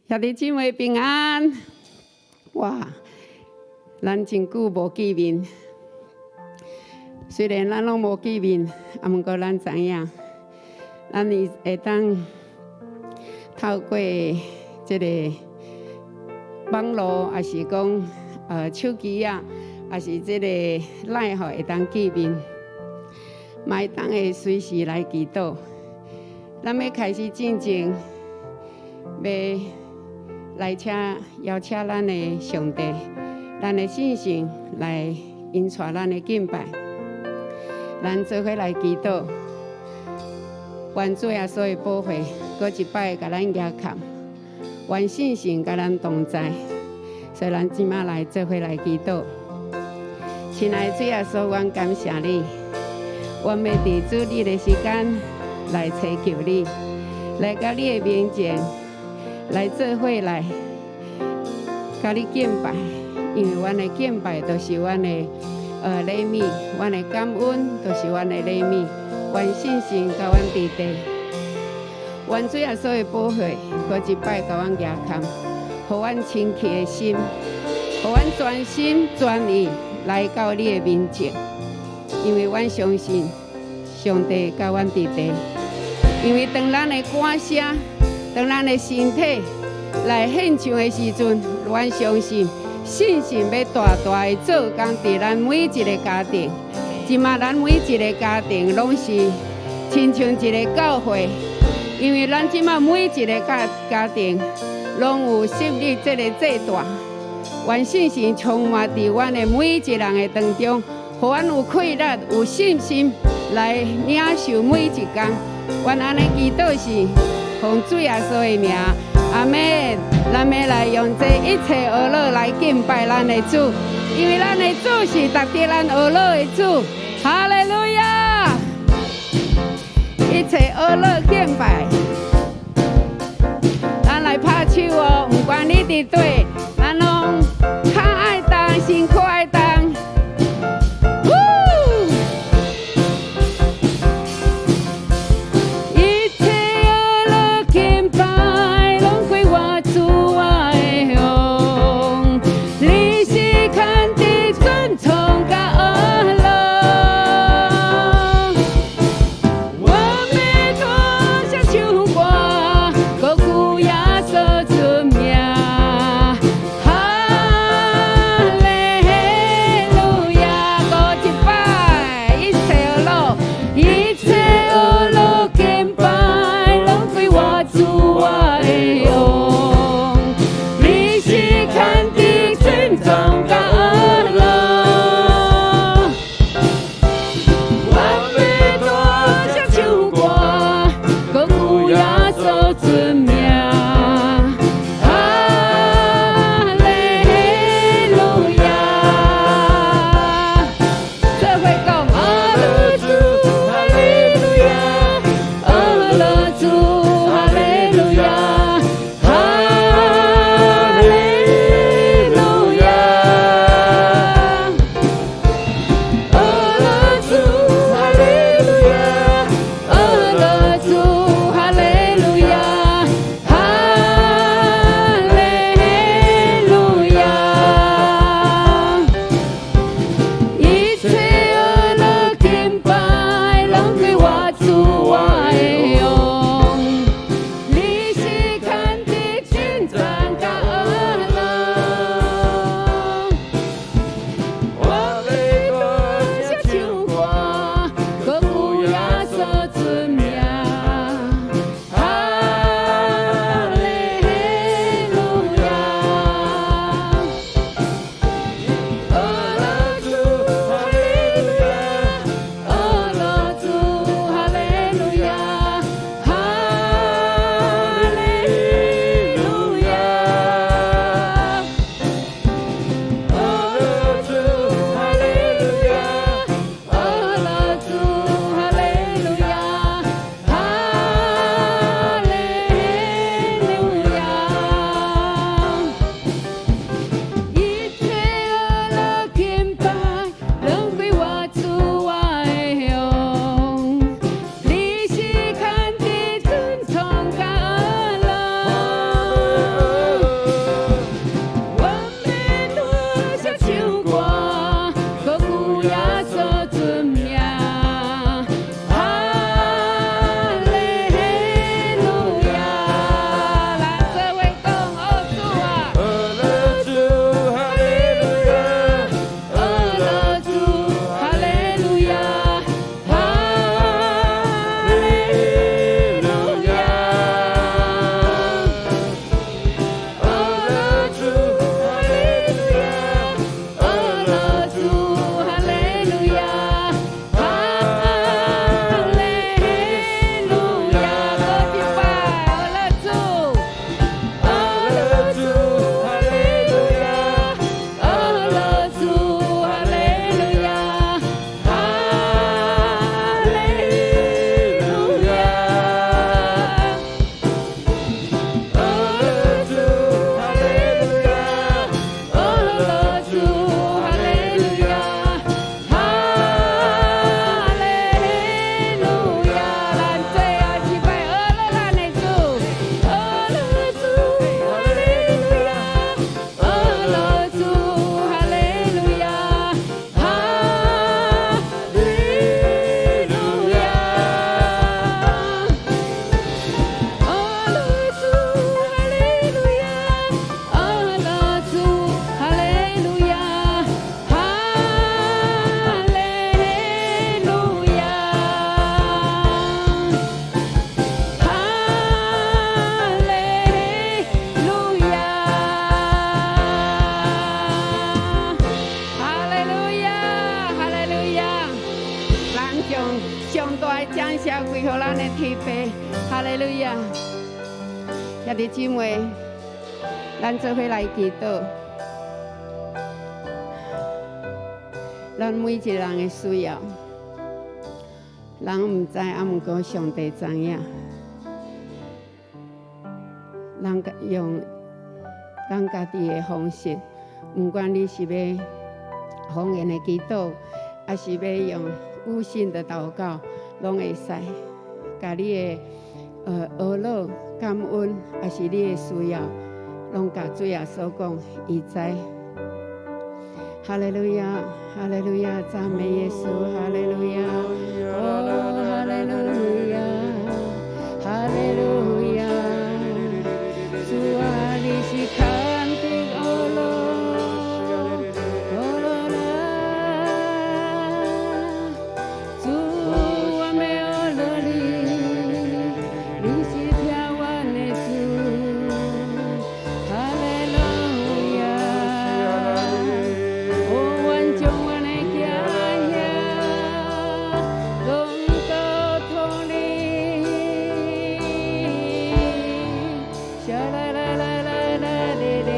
兄弟姊妹平安。哇，咱真久無見面，雖然咱攏無見面，啊，毋過咱知影，咱會當透過這個網路，抑是講手機啊，抑是這個 LINE 吼，會當見面，嘛會當會隨時來祈禱。咱欲開始進前，欲來請邀請咱的上帝，咱的聖神來引帶咱的敬拜，咱做伙來祈禱。願主耶穌的寶血，閣一擺共咱遮蓋，願聖神佮咱同在，所以咱這馬來做伙來祈禱。親愛的主耶穌，阮感謝你，阮欲佇主日的時間來尋求你，來到你的面前，來做伙來，共你敬拜，因為阮的敬拜就是阮的禮物，阮的感恩就是阮的禮物。願聖神佮阮佇地，願主耶穌的寶血，閣一擺共阮遮蓋，予阮清氣的心，予阮全心全意來到你的面前，因為阮相信上帝佮阮佇地，因為當咱的歌聲，當咱的身體來獻唱的時陣，阮相信聖神欲大大的做工佇咱每一个家庭。這馬咱每一个家庭攏是親像一个教會，因為咱這馬每一个家庭攏有設立這個祭壇，願聖神充滿佇阮的每一個人的當中，予阮有氣力、有信心來領受每一工。阮按呢祈禱是奉主耶穌的名，阿們。咱欲來用這一切呵咾來敬拜咱的主，因為咱的主是值得咱呵咾的主。哈利路亞！一切呵咾敬拜，咱來拍手哦，毋管你佇佗，咱攏跤愛動，身軀愛動。嗚！一切呵咾敬拜，攏歸我主我的王。你是牽得尊崇佮呵咾，我欲大聲唱歌，高舉耶穌出名。哈利路亞！兄弟姊妹，咱做伙來祈禱。咱每一個人的需要，人毋知，啊，毋過上帝知影。人用咱家己的方式，毋管你是欲方言的祈禱，抑是欲用悟性的禱告，攏會使。共你的懊惱、感恩，抑是你的需要，攏共主耶穌講，伊知。哈利路亞，哈利路亞，讚美耶穌，哈利路亞，哦，哈利路亞，哈利路亞，主啊，你是牽得懊惱，懊惱啦，主，我欲懊惱你，你是疼阮的主，哈利路亞，哦，阮將阮的家鄉攏交託你，沙啦啦啦啦啦咧咧，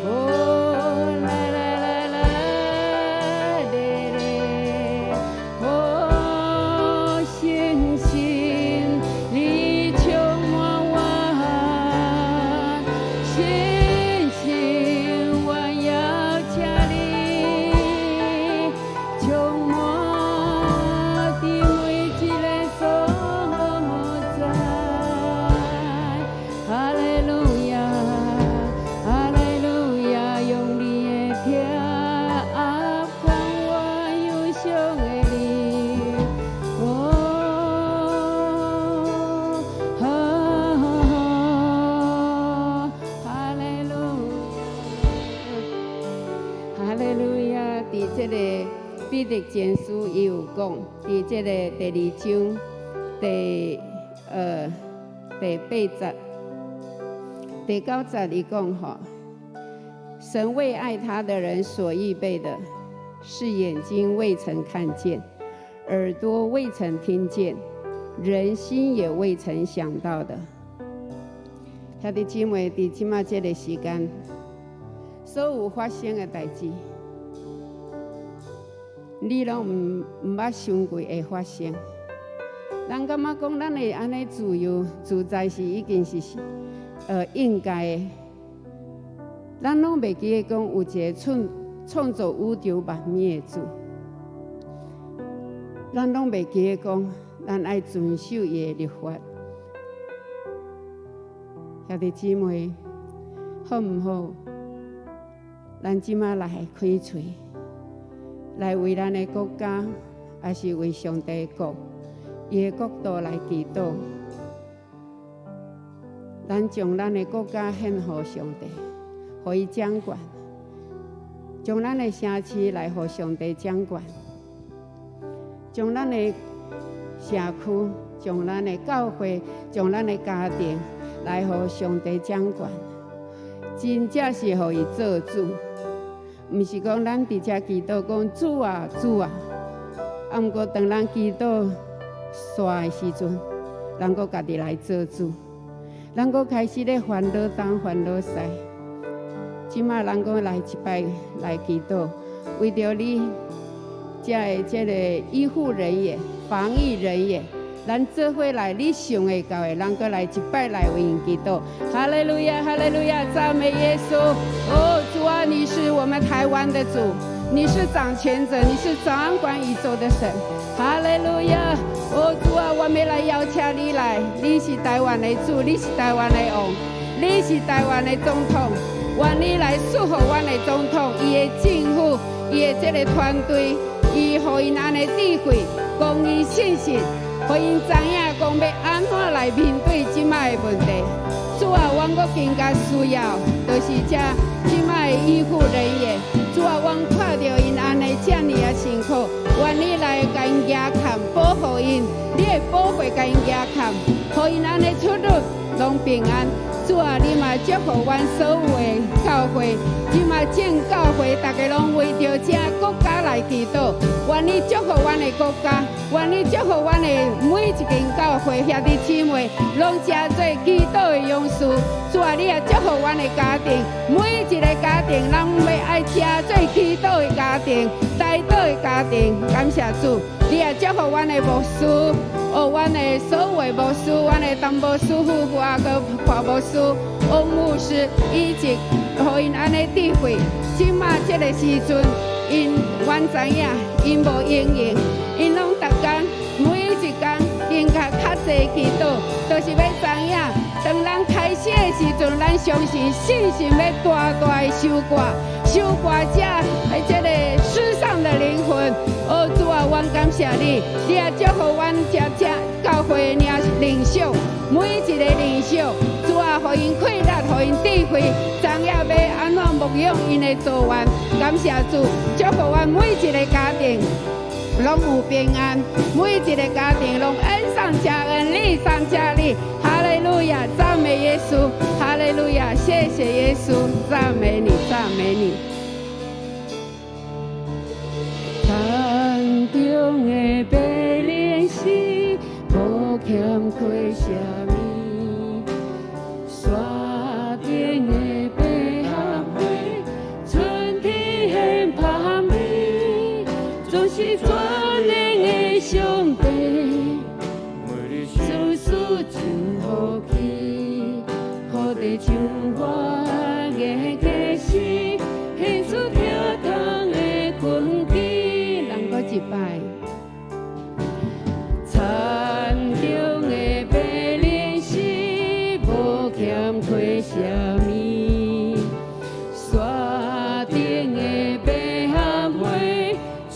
哦，啦啦啦啦咧咧，哦，信心你充滿我，信心我邀請你，充滿佇每一个所在。哈利路亞，哈利路亞，用你的疼款我憂傷的靈。哦，哈，哈利路亞，哈利路亞。佇這个彼得前書，伊有講，佇這个第二章第八節、第九節，伊講吼，神為愛他的人所預備的，是眼睛未曾看見，耳朵未曾聽見，人心也未曾想到的。兄弟姊妹，佇這馬這个時間，所有發生的代誌，你攏毋捌想過會發生。人感覺講，咱會按呢自由自在是已經是應該的。咱攏袂記得講有一个創造宇宙萬物的主，咱攏袂記得講，咱愛遵守伊的律法。兄弟姊妹，好毋好？咱這馬來開喙，來為咱的國家，抑是為上帝的國，伊的國度來祈禱。咱將咱的國家獻予上帝，予伊掌管；將咱的城市來予上帝掌管；將咱的社區、將咱的教會、將咱的家庭來予上帝掌管。真正是予伊做主，毋是講咱佇遮祈禱講主啊主啊，啊，毋過當咱祈禱煞的時陣，咱閣家己來做主，咱閣開始咧煩惱東煩惱西。這馬咱閣來一擺來祈禱，為著你遮的這个醫護人員、防疫人員，咱做伙來，你想會到的，咱閣來一擺來為𪜶祈禱。哈利路亞，哈利路亞，讚美耶穌。哦，主啊，你是我們台灣的主，你是掌權者，你是掌管宇宙的神。哈利路亞。哦，主啊，我們來邀請你來，你是台灣的主，你是台灣的王，你是台灣的總統。願你來賜予阮的總統，伊的政府，伊的這个團隊，伊予𪜶按呢智慧、公義、信實，予𪜶知影講欲按怎來面對這馬的問題。主啊，阮閣更加需要，就是這這馬的醫護人員。主啊，阮看著𪜶按呢遮爾仔辛苦，願你來共𪜶加看，保護𪜶，你的保護共𪜶加看，予𪜶按呢出入攏平安。主啊，你嘛祝福阮所有的教會，這馬眾教會逐家攏為著這國家來祈禱。願你祝福阮的國家，願你祝福阮的每一間教會兄弟姊妹，攏成做祈禱的勇士。主啊，你也祝福阮的家庭，每一个家庭，咱欲愛成做祈禱的家庭，代禱的家庭。感謝主，你也祝福阮的牧師，哦，阮的所有的牧師，阮的陳牧師夫婦啊，閣邝牧師、翁牧師，以及予𪜶按呢智慧。這馬這个時陣，𪜶阮知影，𪜶無閒閒，𪜶攏逐工每一工更加較濟祈禱，就是欲知影，當咱開始的時陣，咱相信信心欲大大的收割，收割這這个世上的靈魂。哦，主啊，阮感謝你，你也祝福阮這這教會的領袖，每一个領袖，主啊，予𪜶氣力，予𪜶智慧，知影欲按怎牧養𪜶的組員。感謝主，祝福阮每一个家庭攏有平安，每一个家庭攏恩上加恩，利上加利。哈利路亞，讚美耶穌，哈利路亞，謝謝耶穌，讚美你，讚美你。田中的白蓮絲，無欠缺啥物；山頂的百合花，春天現芳味，總是全能的上帝，事事真好奇，雨地像花的果實，獻出疼痛的根基。咱閣一擺。田中的白蓮絲，無欠缺啥物；山頂的百合花，春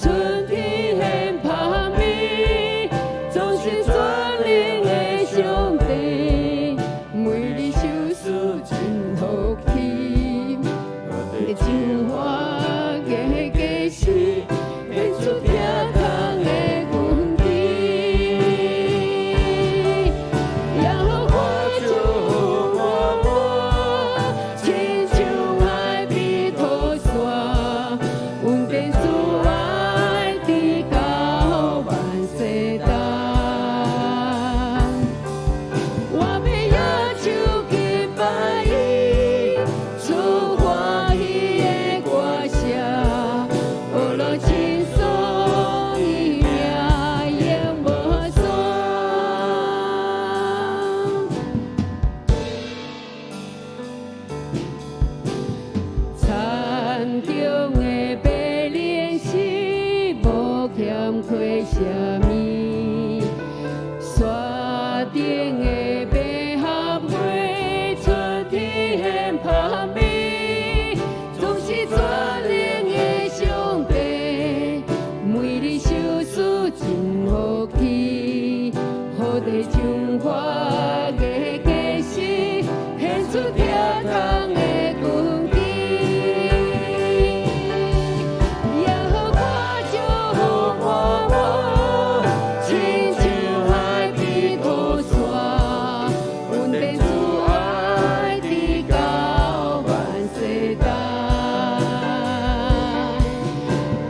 天現芳味，總是全能的上帝，每日修事真福氣，像花的果實，獻出疼痛的根基。耶和華祝福我，親像海比塗沙，恩典慈愛直到萬世代。我欲舉手敬拜伊，出歡喜的歌聲，學樂稱頌伊名永無散。田中的白蓮絲，無欠缺啥物；山頂的百合花，春天現芳味，總是全能的上帝，每日修事真福氣，雨地像花的果實，獻出疼痛的根基。耶和華祝福我，親像海比塗沙，恩典慈愛直到萬世代。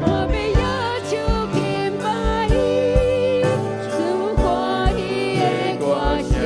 我欲舉手敬拜伊，出歡喜的歌聲，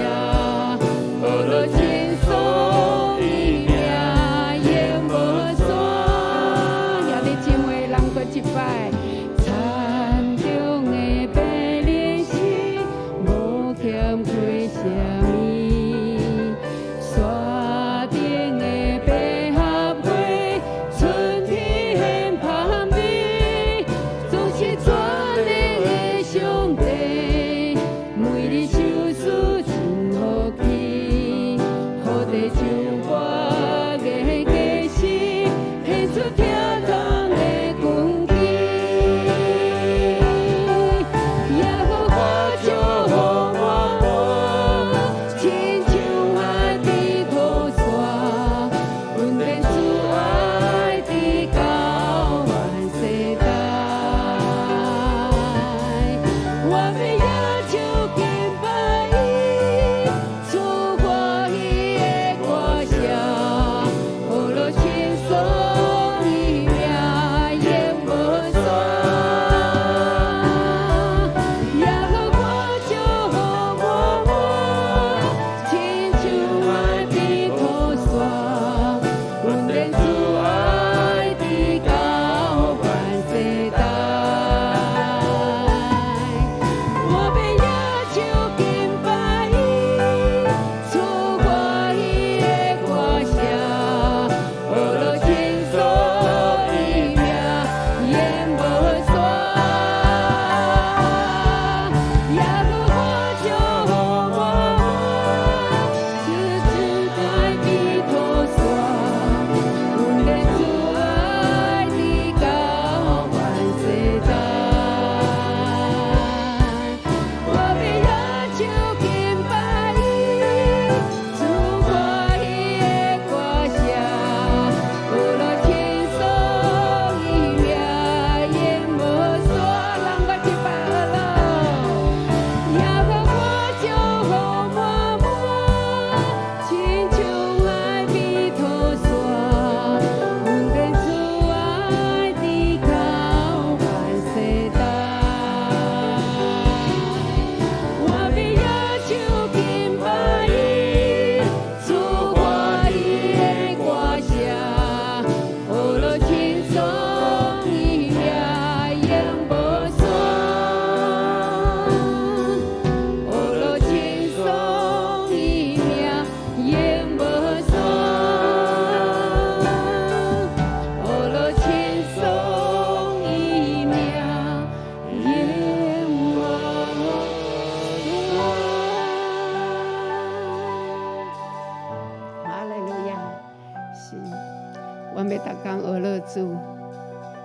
欲逐工學樂主。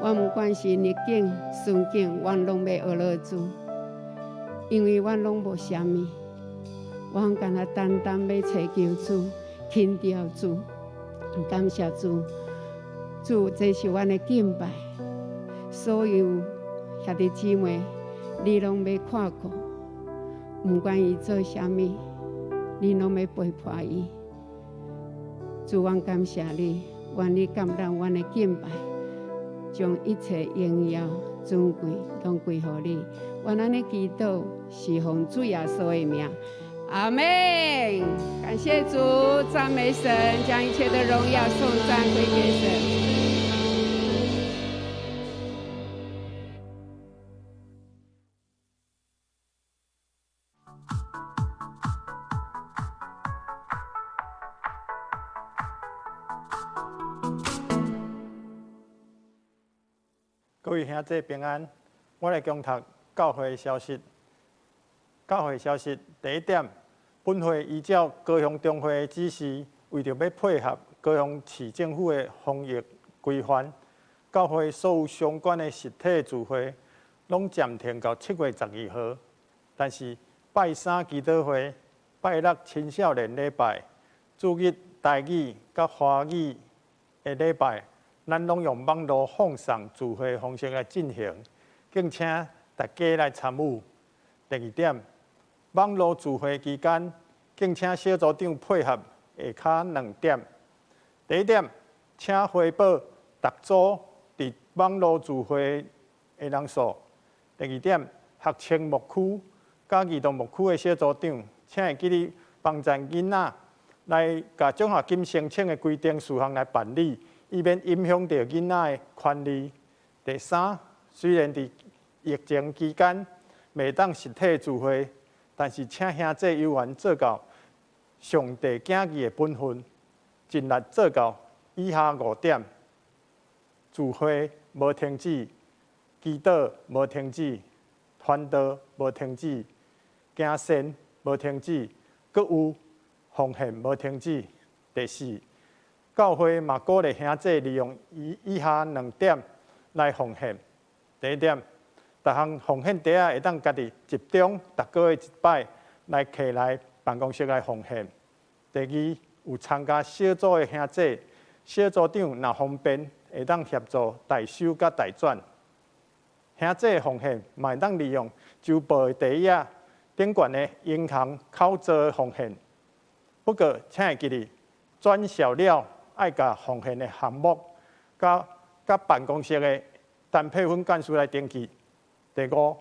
我毋管是逆境順境，阮攏欲學樂主，因為阮攏無啥物，阮干焦單單欲尋求主，輕著主，感謝主，主這是阮的敬拜。所有兄弟姊妹，你攏欲看顧，毋管伊做啥物，你攏欲陪伴伊。主，阮感謝你，願你感染阮的敬拜，將一切榮耀尊貴攏歸予你。阮按呢祈禱，是奉主耶穌的名，阿們。感謝主，讚美神，將一切的榮耀頌讚歸給神。各位兄弟平安，我來講讀教會消息。教會消息第一點，本會依照高雄中會的指示，為著欲配合高雄市政府的防疫規範，教會所有相關的實體聚會攏暫停到7月12號。但是拜三祈禱會、拜六青少年禮拜、主日台語佮華語的禮拜，咱攏用網路放送聚會方式來進行，敬請大家來參與。第二點，網路聚會期間，敬請小組長配合下跤兩點。第一點，請回報逐組佇網路聚會的人數。第二點，學青牧區佮兒童牧區的小組長，請會記得幫贊囡仔來共獎學金申請的規定事項來辦理，以免影響著囡仔的權利。第三，雖然佇疫情期間袂當實體聚會，但是請兄弟有緣做到上帝囝兒的本分，盡力做到以下五點：聚會無停止，祈禱無停止，傳道無停止，行善無停止，閣有奉獻無停止。第四，教會嘛鼓勵兄弟利用以下兩點來奉獻。第一點，逐項奉獻袋仔會當家己集中，逐個月一擺來提來辦公室來奉獻。第二，有參加小組的兄弟，小組長若方便，會當協助代收佮代轉。兄弟奉獻嘛會當利用周報的袋仔頂懸的銀行口座奉獻。不過，請會記得轉銷了愛共奉獻的項目，佮辦公室的陳佩芬幹事來登記。第五，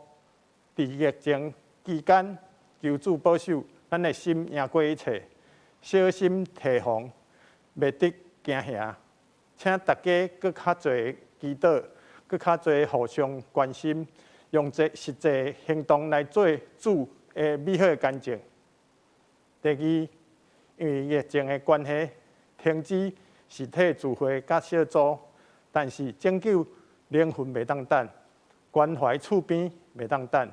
佇疫情期間，求主保守咱的心贏過一切，小心提防，袂得驚嚇。請大家閣較濟祈禱，閣較濟互相關心，用這實際行動來做主的美好的見證。第二，因為疫情的關係，停止實體聚會佮小組，但是拯救靈魂袂當等，關懷厝邊袂當等。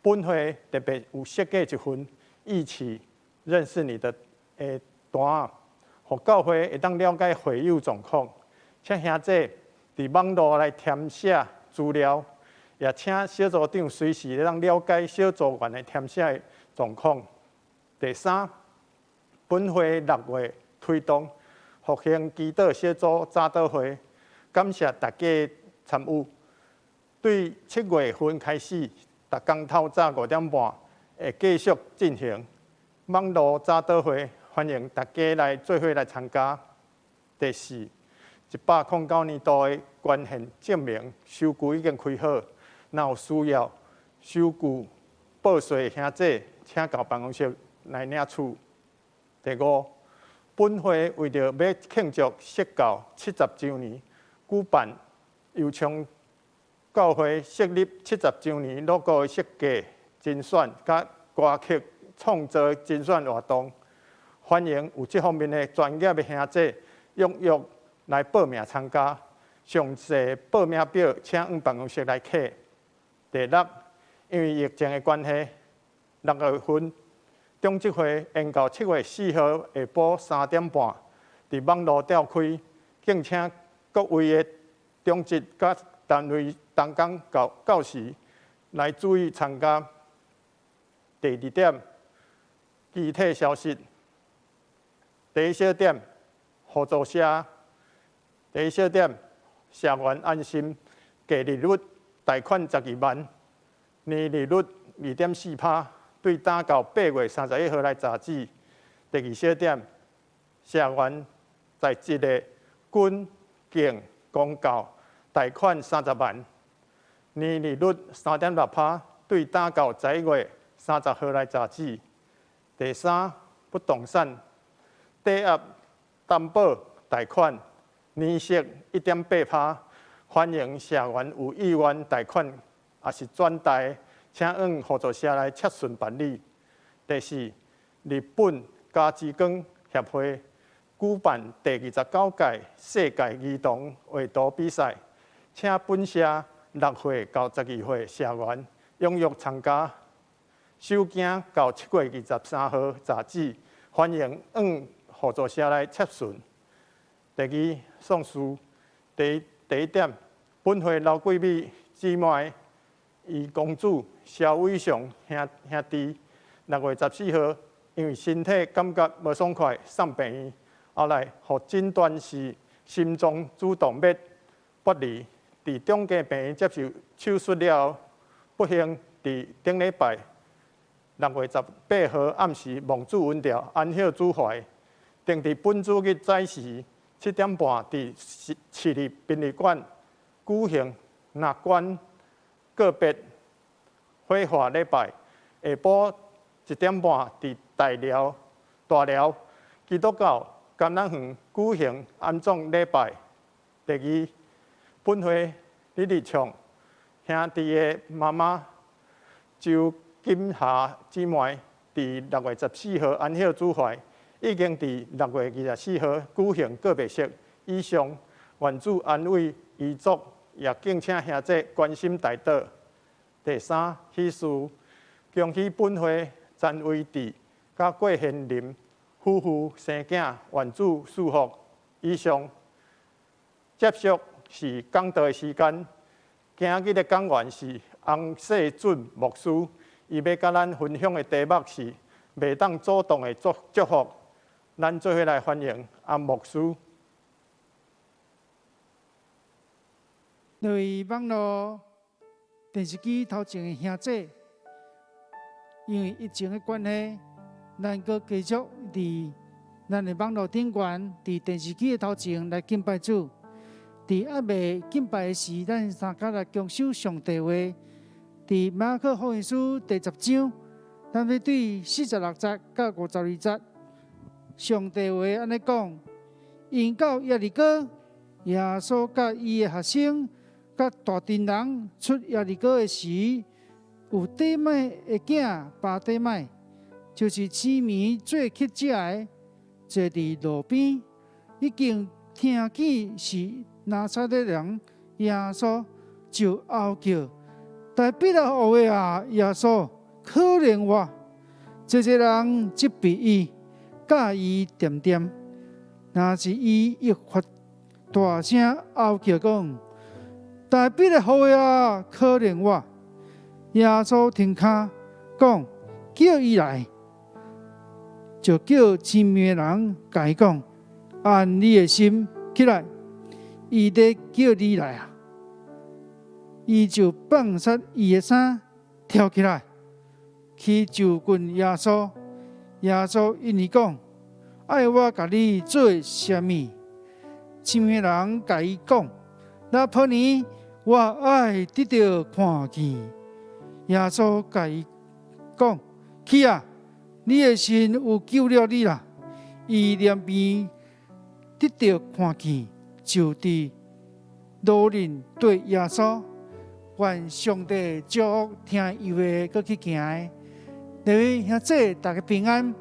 本會特別有設計一份一起認識你的的單，予教會會當了解會友狀況。請兄弟佇網路來填寫資料，也請小組長隨時會當了解小組員的填寫的狀況。第三，本會6月推動復興祈禱小組早禱會，感謝大家參與。對7月份開始，逐工透早5點半會繼續進行網路早禱會，歡迎大家來做伙來參加。第四，109年度的捐獻證明收據已經開好，若有需要收據報稅的兄弟，請到辦公室來領取。第五，本會為著欲慶祝釋教70週年，舉辦右昌教會設立70週年 logo 的設計甄選佮歌曲創作甄選活動，歡迎有這方面的專業的兄弟踴躍來報名參加。詳細報名表請往辦公室來取。第六，因為疫情的關係，6月份長執會延到7月4號下晡3點半，佇網路召開，敬請各位的長執佮單位同工到到時來注意參加。第二點，具體消息。第一小點，合作社。第一小點，社員安心，低利率貸款12萬，年利率2.4%，對單到8月31號來截止。第二小點，社員在職的軍警公教貸款30萬，年利率3.6%，對單到11月30號來截止。第三，不動產抵押擔保貸款，年息1.8%，歡迎社員有意願貸款，抑是轉貸，請往合作社來洽詢辦理。第四，日本嘉之光協會舉辦第29屆世界兒童畫圖比賽，請本社6歲到12歲社員踴躍參加。首件到7月23號截止，歡迎往合作社來洽詢。第二，喪事。第一點，本會劉桂美姊妹伊公子蕭偉雄兄弟，6月14號因為身體感覺無爽快，送病院，後來予診斷是心臟主動脈剝離，佇中繼病院接受手術了後，不幸佇頂禮拜6月18號暗時夢主恩召，安歇主懷。定佇本主日早時7點半，佇市立殯儀館舉行納棺告別火化禮拜。下晡1點半，佇大寮基督教橄欖園舉行安葬禮拜。第二，本會李立暢兄弟的媽媽周金霞姊妹，佇6月14號安歇主懷，已經佇6月24號舉行告別式。以上，願主安慰遺族，也敬請兄弟關心代禱。第三，喜事，恭喜本會陳維智佮郭賢林夫婦生囝，願主賜福。以上，接續是講道的時間。今日的講員是洪世俊牧師，伊欲佮咱分享的題目是袂當阻擋的祝福。咱做伙來歡迎洪牧師。各位網路電視機頭前的兄弟，因為疫情的關係，咱閣繼續佇咱的網路頂懸，佇電視機的頭前來敬拜主。佇猶未敬拜的時，咱三跤來共守上帝話。佇馬可福音書第十章，咱欲對46節到52節，上帝話按呢講：𪜶到耶利哥，耶穌佮伊的學生佮大陣人出耶利哥的時，有底買的囝巴底買，就是痴迷做乞食的，坐佇路邊，已經聽見是拿撒勒人耶穌，就嗷叫：大衛的後裔啊，耶穌，可憐我！濟濟人責備伊，教伊恬恬。若是伊愈發大聲嗷叫講：大衛的後裔啊，可憐我！耶穌停跤講：叫伊來，就叫痴迷的人共伊講：按你的心起來，伊咧叫你來啊！伊就放捒伊的衫，跳起來，去就近耶穌。耶穌應伊講：愛我共你做啥物？痴迷人共伊講：拉波尼，我愛得著看見。耶穌共伊講：去啊，你的信有救了你啦。伊連便得著看見，就佇路裡綴耶穌。願上帝祝福聽伊話閣去行的。各位兄弟，大家平安。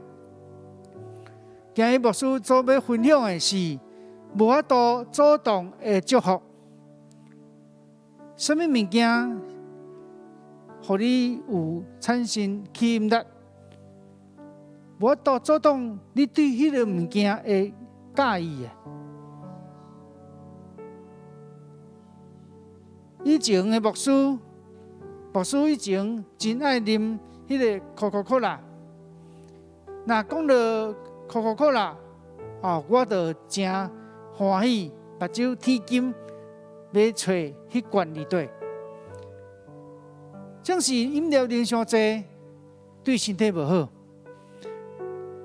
今日牧師所欲分享的是無法度阻擋的祝福。啥物物件，予你有產生吸引力？無法度阻擋你對彼个物件的佮意的。以前的牧師，牧師以前真愛啉彼个可口可樂。若講到可口可樂，哦，我就誠歡喜，目睭鐵金，欲揣彼罐裡底。正是飲料啉傷濟，對身體無好。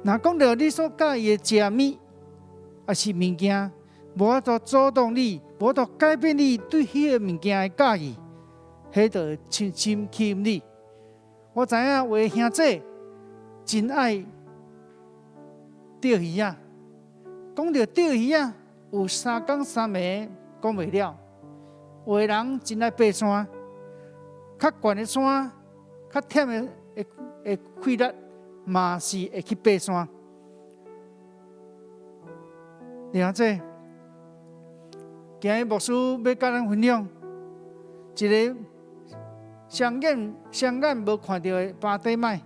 若講到你所佮意的食物，抑是物件，無法度阻擋你，無法度改變你對彼个物件的佮意，彼就深深吸引你。我知影有的兄弟真愛釣魚仔，講著釣魚仔，有三工三暝講袂了。有的人真愛爬山，較懸的山，較忝的會會氣力，嘛是會去爬山。了解。今日牧師欲佮咱分享一个雙眼雙眼無看著的巴底買，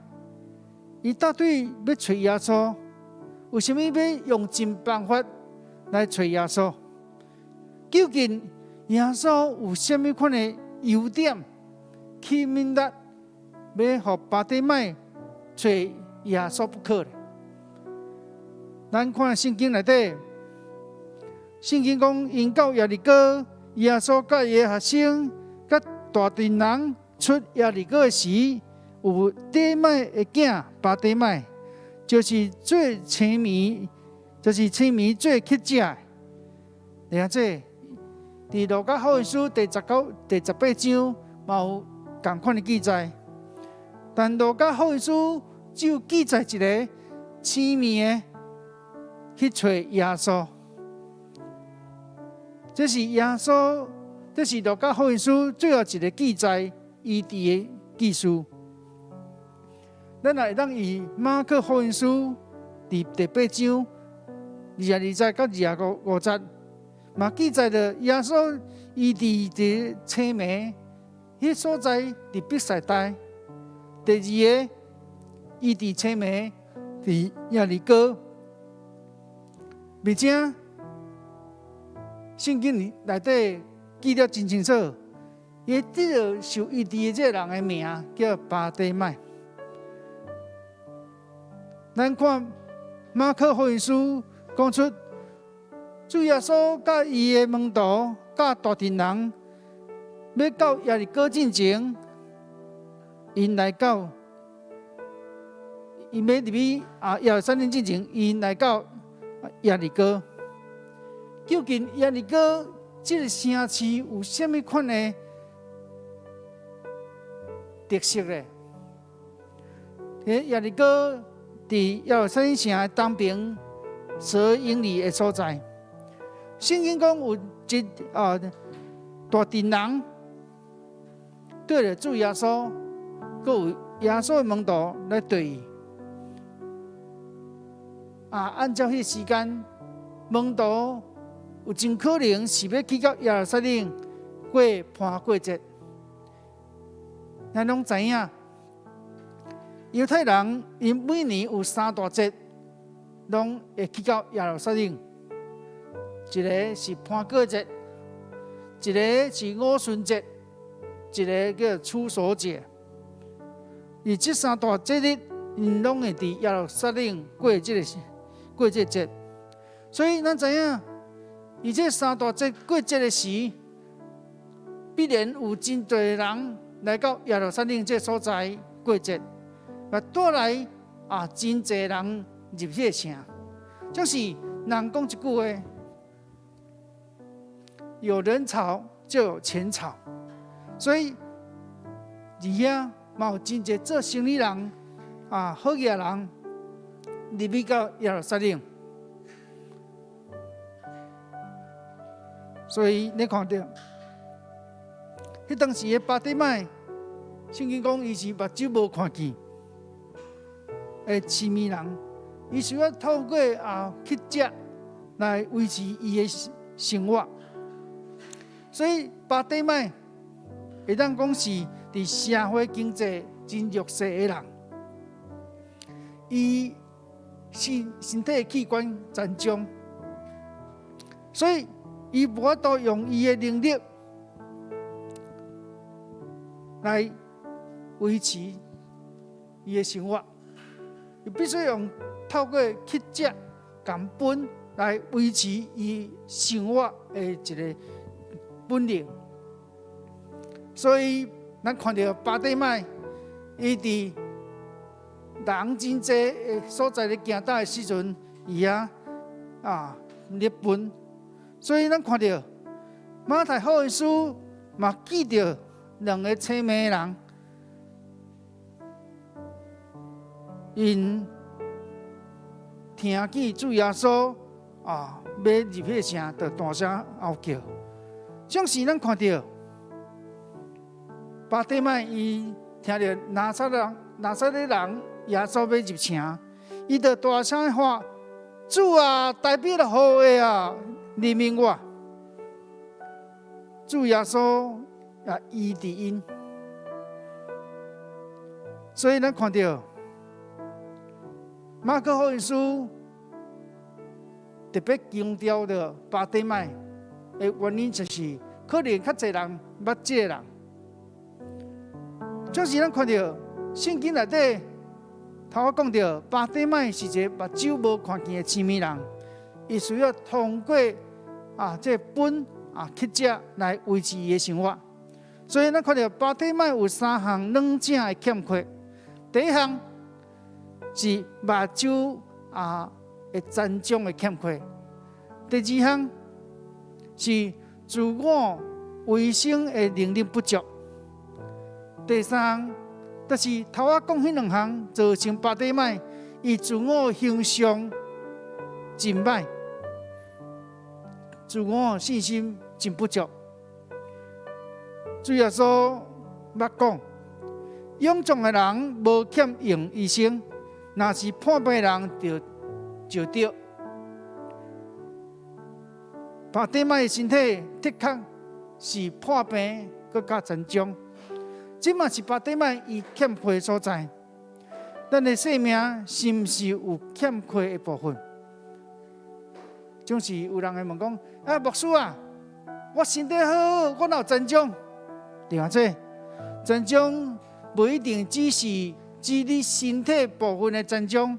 伊到底欲揣耶穌？為啥物欲用盡辦法來揣耶穌？究竟耶穌有啥物款的優點吸引力，欲予巴底買揣耶穌不可咧？咱看聖經內底，聖經講，𪜶到耶利哥，耶穌佮伊的學生佮大陣人出耶利哥的時，有底買的囝巴底買，就是做青糜，就是青糜做乞食的。了解，佇路加福音書第十九、第十八章嘛有仝款的記載，但路加福音書只有記載一个青糜的去揣耶穌。這是耶穌，這是路加福音書最後一个記載醫治的記事。咱若會當以馬可福音書佇第八章二十二節到二十五節，嘛記載著耶穌醫治佇青糜彼所在佇伯賽大。第二个醫治青糜佇耶利哥，而且聖經內底記得真清楚，伊得著受醫治的這个人的名叫巴底買。咱看馬可福音書講出，主耶穌佮伊的門徒佮大陣人欲到耶利哥進前，𪜶來到，𪜶欲入去啊耶路撒冷進前，𪜶來到耶利哥。究竟耶利哥這个城市有啥物款的特色咧？耶利哥佇耶路撒冷城的東邊12英里的所在。聖經講有一啊大陣人對著主耶穌，閣有耶穌的門徒來對伊。啊，按照彼時間，門徒有真可能是欲去到耶路撒冷過盤過節。咱攏知影，猶太人𪜶每年有三大節，攏會去到耶路撒冷。一个是盤過節，一个是五旬節，一个叫處所節。而這三大節日，𪜶攏會佇耶路撒冷過這个過這个節。所以咱知影，佇這三大節過節的時，必然有真濟人來到耶路撒冷這所在過節，嘛帶來啊真濟人入彼个城。就是人講一句話：有人潮就有錢潮，所以佇遐嘛有真濟做生意人啊，好額人入去到耶路撒冷。所以你看著，彼當時的巴底買，聖經講伊是目睭無看見的痴糜人，伊需要透過啊乞食來維持伊的生活。所以巴底買會當講是佇社會經濟真弱勢的人，伊身體的器官殘障，所以伊無法度用伊的能力來維持伊的生活，伊必須用透過乞食共糞來維持伊生活的一個本領。所以，咱看著巴底買，伊佇人真濟的所在咧行走的時陣，伊啊咧糞。所以咱看著馬太福音書嘛記著兩个青盲的人，𪜶聽見主耶穌欲入彼个城，就大聲吼叫。總是咱看著巴底買伊聽著拿撒勒人耶穌欲入城，伊就大聲喊：主啊，大衛的後裔啊，憐憫我！主耶穌也醫治𪜶。所以咱看著馬可福音書特別強調著巴底買的原因，就是可能較濟人捌這个人。就是咱看著聖經內底頭仔講著巴底買是一個目睭無看見的痴盲人，伊需要通過這糞乞食來維持伊的生活。所以咱看著巴底買有三項兩者的欠缺。第一項是目睭的殘障的欠缺；第二項是自我維生的能力不足；第三項就是頭仔講彼兩項造成巴底買伊自我形象真歹，自我信心真不足。主耶穌捌講，勇壯的人無欠用醫生，若是破病的人就著。巴底買的身體的確是破病，閣較殘障。這嘛是巴底買伊欠缺的所在。咱的生命是毋是有欠缺的部分？總是有人會問講：啊，牧師啊，我身體好好，我哪有殘障？對啊，這殘障無一定只是指你身體部分的殘障，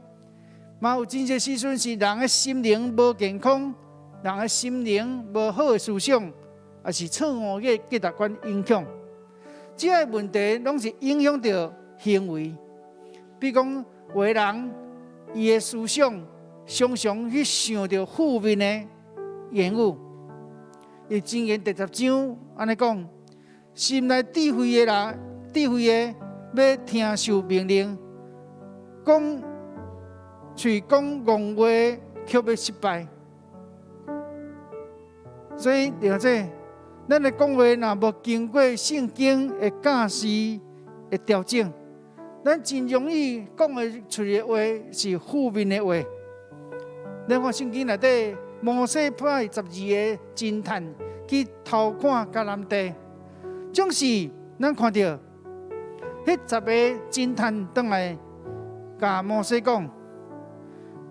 嘛有真濟時陣是人的心靈無健康，人的心靈無好的思想，抑是錯誤的價值觀影響。這个問題攏是影響著行為。比如講，有的人伊的思想常常去想著負面的言語。伊箴言第十章按呢講：心內智慧的人，智慧的欲聽受命令，講喙講戇話，卻欲失敗。所以，對這，咱的講話若無經過聖經的教示的調整，咱真容易講的出的話是負面的話。咱看聖經內底，摩西派十二个偵探去偷看迦南地，總是咱看著，彼十个偵探轉來共摩西講，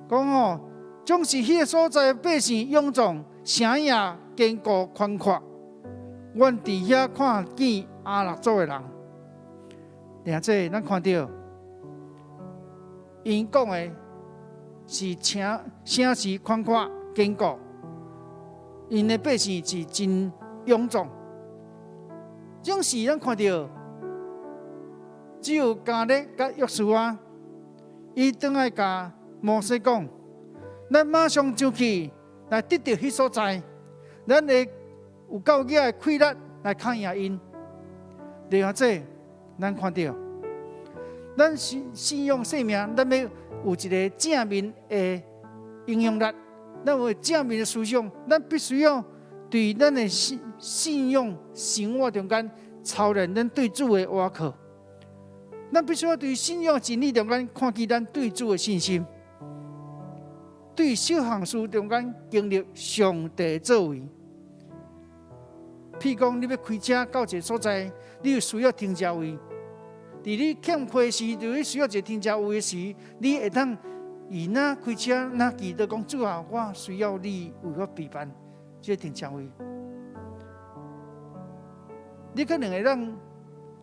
講吼，總是彼个所在百姓勇壯，城也堅固寬闊。阮佇遐看見亞衲族的人，掠這咱看著，𪜶講的是城城市寬闊堅固，𪜶的百姓是真勇壯。總是咱看著，只有迦勒佮約書亞，伊轉來共摩西講，咱馬上上去來得著彼所在，咱會有夠額的氣力來抗贏𪜶。掠這，咱看著，咱信信仰生命，咱欲有一个正面的影響力，咱有正面的思想，咱必須要對咱的信信仰生活中間操練咱對主的倚靠。咱必須要對信仰真理中間看見咱對主的信心，對小項事中間經歷上帝作為。譬如講，你欲開車到一个所在，你有需要停車位。佇你欠缺時，佇你需要一个停車位的時，你會當伊若開車，若祈禱講主啊，我需要你為我備辦這个停車位。你可能會當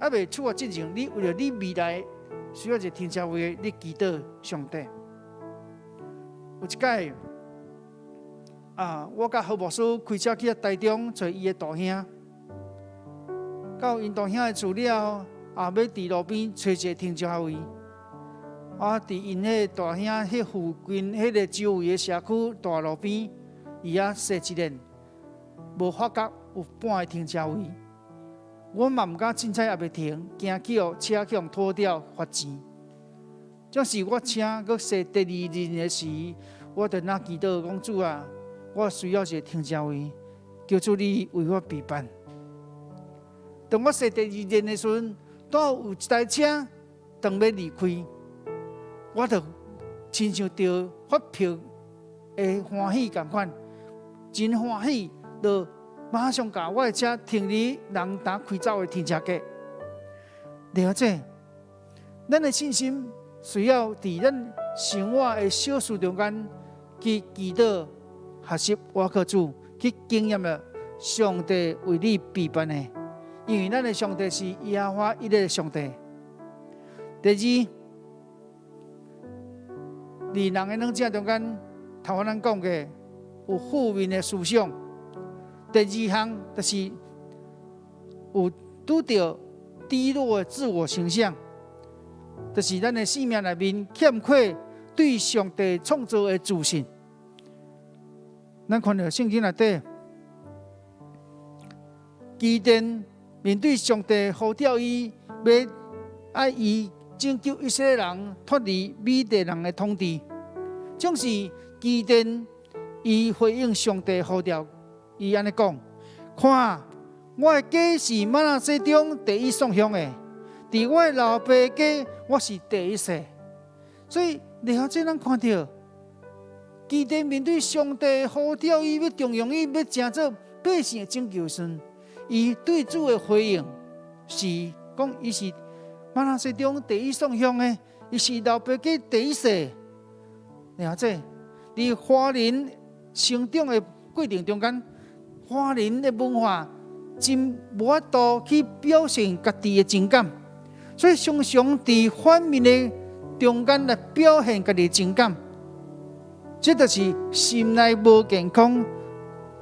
猶未出發之前，你為著你未來需要一個停車位，你祈禱上帝。有一擺啊，我佮何牧師開車去台中揣伊的大兄，到𪜶大兄的厝了後，啊，欲佇路邊揣一個停車位。我佇𪜶彼個大兄彼附近彼個周圍的社區大路邊，伊遐踅一輪，無發覺有半个停車位。我嘛毋敢凊彩猶袂停，驚去予車去予拖掉罰錢。這是我車閣踅第二輪的時，我就若祈禱講，主啊，我需要一個停車位，求主你為我備辦。當我踅第二輪的時陣，拄好有一台車當欲離開，我就親像著發票的歡喜仝款，真歡喜，就馬上共我的車停佇人呾開走的停車格。了解，咱的信心需要佇咱生活的小事中間去祈禱、學習倚靠主，去經驗著上帝為你備辦的，因為咱的上帝是耶和華一個上帝。第二，佇人的軟正中間，頭先咱講過有負面的思想。第二項就是有拄著低落的自我形象，就是咱的生命內面欠缺對上帝創造的自信。咱看著聖經內底，基甸面對上帝呼召伊，欲愛伊拯救以色列人脫離米甸人的統治，總是基甸伊回應上帝呼召，伊按呢講：看，我的家是瑪拿西中第一送鄉的，佇我的老爸家，我是第一世。所以，了這咱看著，基甸面對上帝呼召伊，欲重用伊，欲成做百姓的拯救時，伊對主的回應是講，伊是瑪拿西中第一送鄉的，伊是老爸家第一世。了這，佇華人成長的過程中間，華人的文化真無法度去表現家己的情感，所以常常佇反面的中間來表現家己的情感，這就是心內無健康，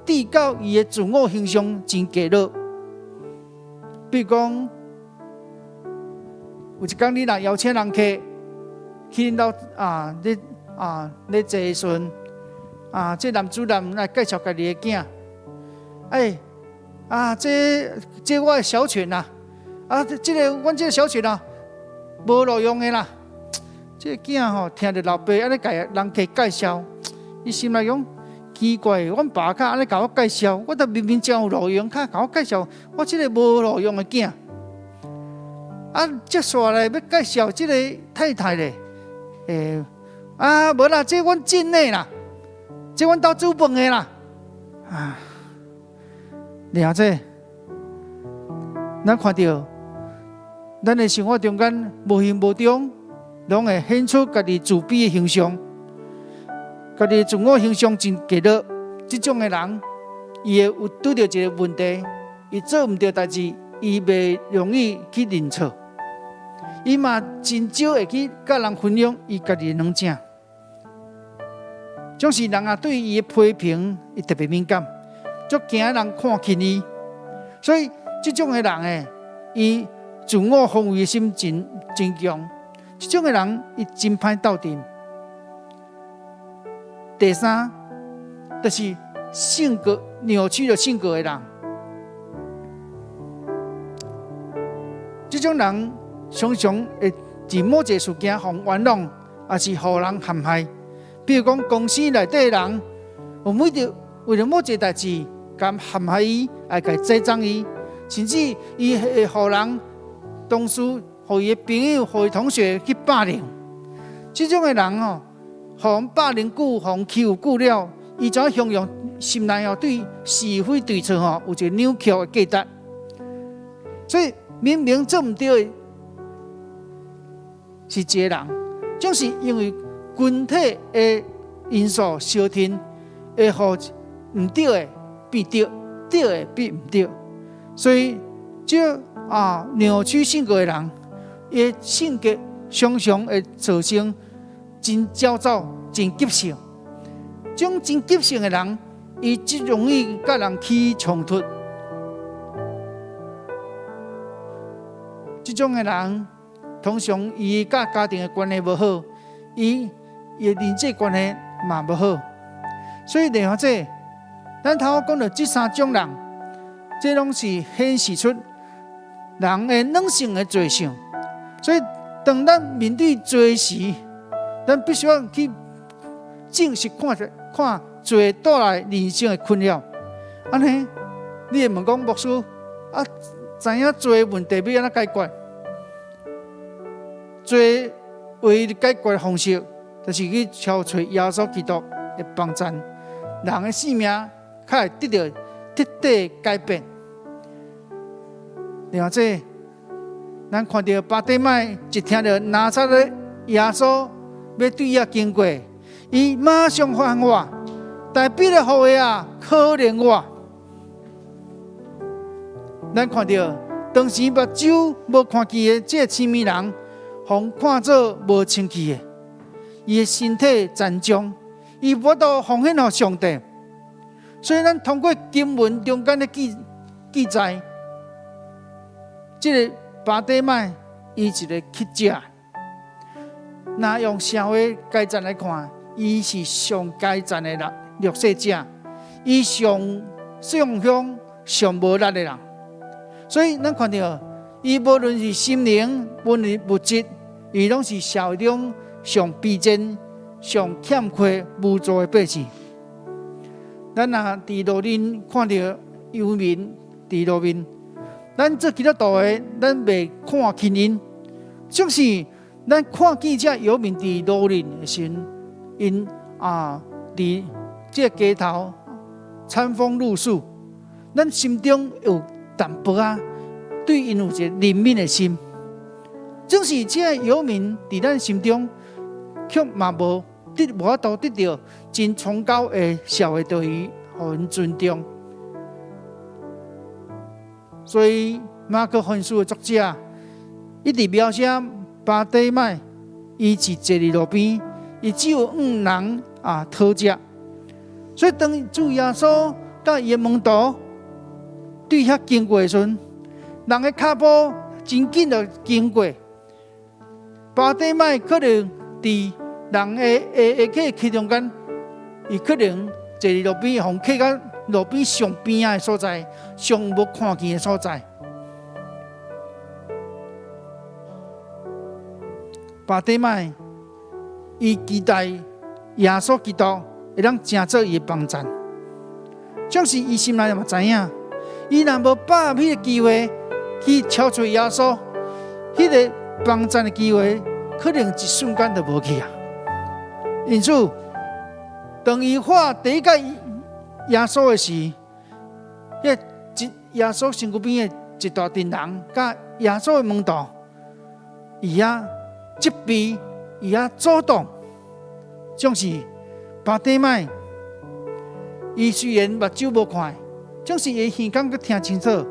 致到伊的自我形象真低落。比如講，有一工你若邀請人客去恁兜啊，咧啊咧坐的時陣，啊，這男主人來介紹家己的囝，欸，啊，這這我的小犬啦，啊，這個阮這個小犬啊，無路用的啦。這個囝吼，聽著老爸按呢共人客介紹，伊心內講奇怪，阮爸較按呢共我介紹，我著明明真有路用，較共我介紹我這個無路用的囝。啊，接紲來欲介紹這個太太咧，欸，啊，無啦，這阮婶的啦，這阮兜煮飯的啦，啊，了解，咱看著，咱的生活中間無形無中，攏會顯出家己自卑的形象，家己自我形象真低落。這種的人，伊會有拄著一個問題，伊做毋著代誌，伊袂容易去認錯，伊嘛真少會去佮人分享伊家己的軟正。總是人啊對伊的批評，伊特別敏感，足驚人看輕伊，所以這種的人誒，伊自我防衛的心真真強。這種的人，伊真歹鬥陣。第三，就是性格扭曲了性格的人，這種人常常會佇某一個事件予人冤枉，抑是予人陷害。比如講，公司內底的人，有每著為著某一個代誌，共陷害伊，來共栽贓伊，甚至伊會予人同事、予伊的朋友、予伊同學去霸凌。這種的人哦，予人霸凌久，予人欺負久了，伊就形容心內哦對是非對錯吼有一個扭曲的價值。所以明明做毋對的是一個人，總是因為群體的因素相挺，會予毋對的變對，對的變毋對。所以這啊扭曲性格的人，伊的性格常常會造成真焦躁、真急性。這種真急性的人，伊真容易佮人起衝突。這種的人，通常伊佮家庭的關係無好，伊的人際關係嘛無好。所以，另外這，咱頭先講著這三種人，這攏是顯示出人的軟性的罪性。所以，當咱面對罪時，咱必須要去正視看著看罪帶來人生的困擾。按呢，你會問講牧師啊，知影罪問題欲按怎解決？罪唯一解決的方式，就是去敲揣耶穌基督的幫贊，人的性命較會得著徹底改變。另外，這咱看著巴底買一聽著拿撒勒耶穌欲對遐經過，伊馬上喊話：大衛的後裔啊，可憐我！咱看著當時目睭無看見的這個痴迷人，予看做無清氣的，伊的身體殘障，伊無法度奉獻予上帝。所以，咱通過經文中間的記載，這個巴底買伊一个乞者，若用社會階層來看，伊是上階層的人，弱勢者，伊上上鄉上無力的人。所以，咱看著伊無論是心靈，無論是物質，伊攏是社會中上卑賤、上欠缺無助的百姓。咱若佇路面看著遊民佇路面，咱做基督徒的，咱袂看輕𪜶。總是咱看見這遊民佇路面的時陣，𪜶啊佇這個街頭餐風露宿，咱心中有淡薄仔對𪜶有一個憐憫的心。總是這個遊民佇咱心中，卻嘛無法度得著真崇高的社會地位，予𪜶尊重。所以馬可福音書的作者一直描寫巴底買，伊是坐佇路邊，伊只有向人啊討食。所以當主耶穌佮伊的門徒對遐經過的時陣，人的跤步真緊就經過。巴底買可能佇人的的的去中間，伊可能坐佇路邊，予客到路邊上邊仔的所在，上無看見的所在。巴底買，伊期待耶穌基督會當成做伊的幫贊，總是伊心內嘛知影，伊若無把握彼个機會去敲揣耶穌，彼个幫贊的機會，可能一瞬間就無去啊。因此，當伊喊第一擺耶穌的時，彼个一耶穌身軀邊的一大陣人，佮耶穌的門徒，伊遐責備，伊遐阻擋，總是巴底買。伊雖然目睭無看，總是伊耳孔閣聽清楚。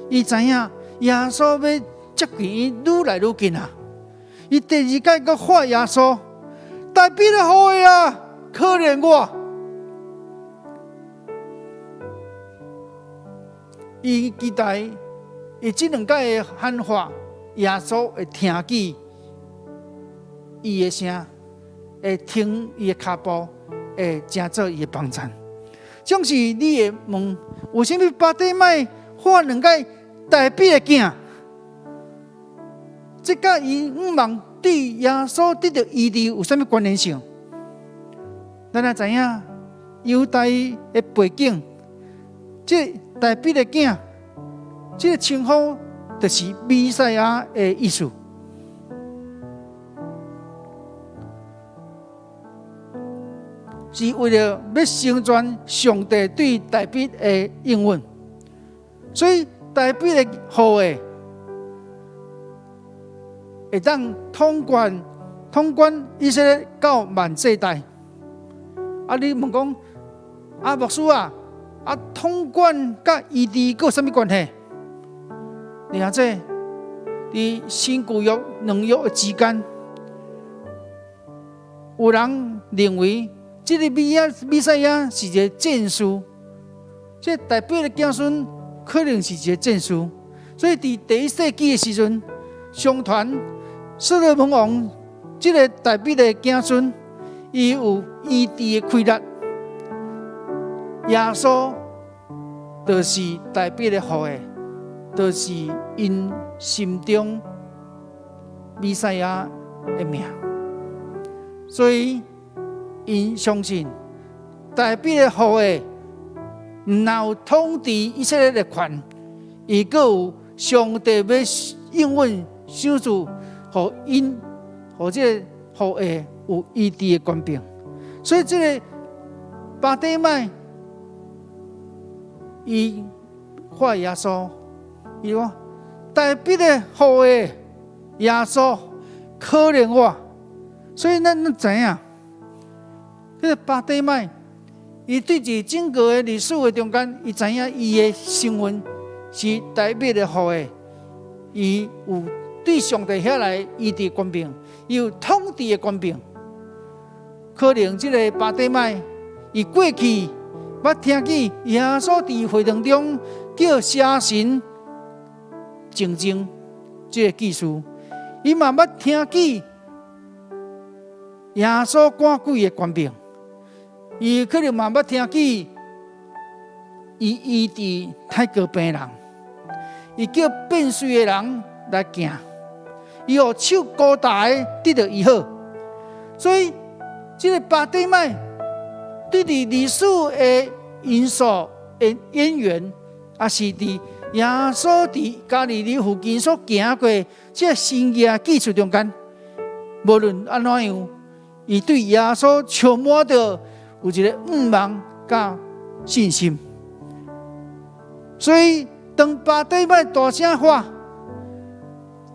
伊知影耶穌欲接近伊愈來愈近啊！伊第二擺閣喊耶穌，大衛的後裔啊，可憐我！伊期待伊這兩擺的喊話，耶穌會聽見伊的聲，會停伊的跤步，會成做伊的幫贊。總是你會問，為啥物巴底買喊兩擺大衛的囝？這佮伊向望對耶穌得著醫治有啥物關聯性？咱也知影猶大的背景，這大衛的囝，這個稱呼就是彌賽亞的意思，是為著欲成全上帝對大衛的應允，所以大衛的後裔會當統管以色列到萬世代。啊，你問講，啊牧師啊，啊統管佮醫治閣有啥物關係？而且佇新舊約兩約的之間，有人認為這个彌賽亞是一个戰士，這個大衛的子孫可能是一个戰士，所以佇第一世紀的時陣，相傳所羅門王這个大衛的子孫，伊有醫治的氣力。耶穌就是大衛的後裔，就是𪜶心中彌賽亞的名，所以𪜶相信大衛的後裔毋但有統治以色列的權，伊閣有上帝欲應允賞賜予𪜶，予這个後裔有醫治的權柄。所以這个巴底買，伊喊耶穌，伊講大衛的後裔耶穌可憐我，所以咱知影，這个巴底買，伊對佇整個的歷史的中間，伊知影伊的身份是大衛的後裔，伊有對上帝遐來醫治權柄，伊有統治的權柄。可能這个巴底買，伊過去捌聽見耶穌佇會堂中叫邪神靜靜這个故事，伊嘛捌聽見耶穌趕鬼的權柄，伊可能嘛捌聽見伊醫治太高病人，伊叫變綏的人來行，伊予手孤大的得著醫好，所以這个巴底買對佇歷史的因素的淵源，也是佇耶穌佇加利利附近所行過這个神蹟記述中間，無論按怎樣，伊對耶穌充滿著有一个向望佮信心。所以當巴底買大聲喊，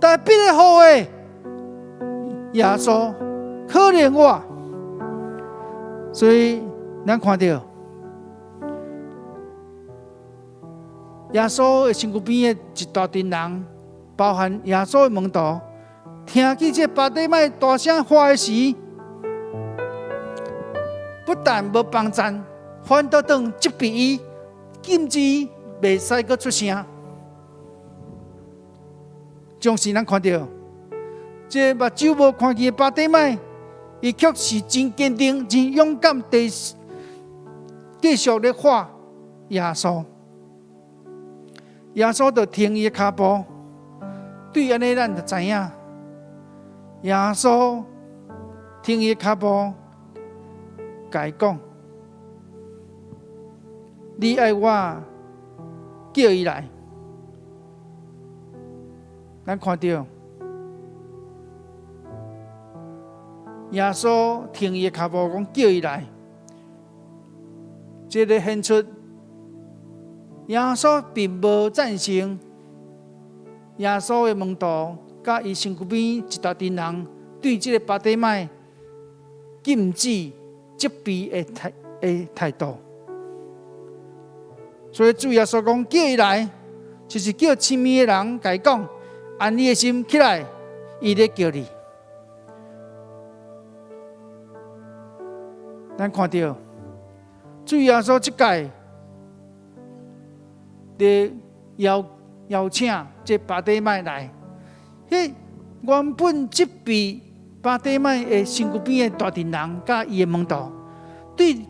大衛的後裔耶穌可憐我，所以咱看著耶穌的身軀邊的一大群人，包含耶穌的門徒，聽見這巴底買大聲喊的時，不但無幫贊，反倒轉責備伊，禁止袂使閣出聲。總是咱看著，這目睭無看見的巴底買，伊卻是真堅定、真勇敢地繼續咧喊耶穌。耶穌就停伊的跤步，對按呢，咱就知影，耶穌停伊的跤步，共伊講：你愛我叫伊來。咱看著耶穌停伊的跤步，講叫伊來，這个顯出耶穌並無贊成耶穌的門徒，佮伊身軀邊一大群人對這个巴底買禁止責備的態度。所以主耶穌講叫伊來，就是叫親密的人共伊講，安你的心起來，伊咧叫你。咱看著主耶穌這擺咧邀請這巴底買來，彼原本責備巴底買的身軀邊的大陣人，佮伊的門徒，對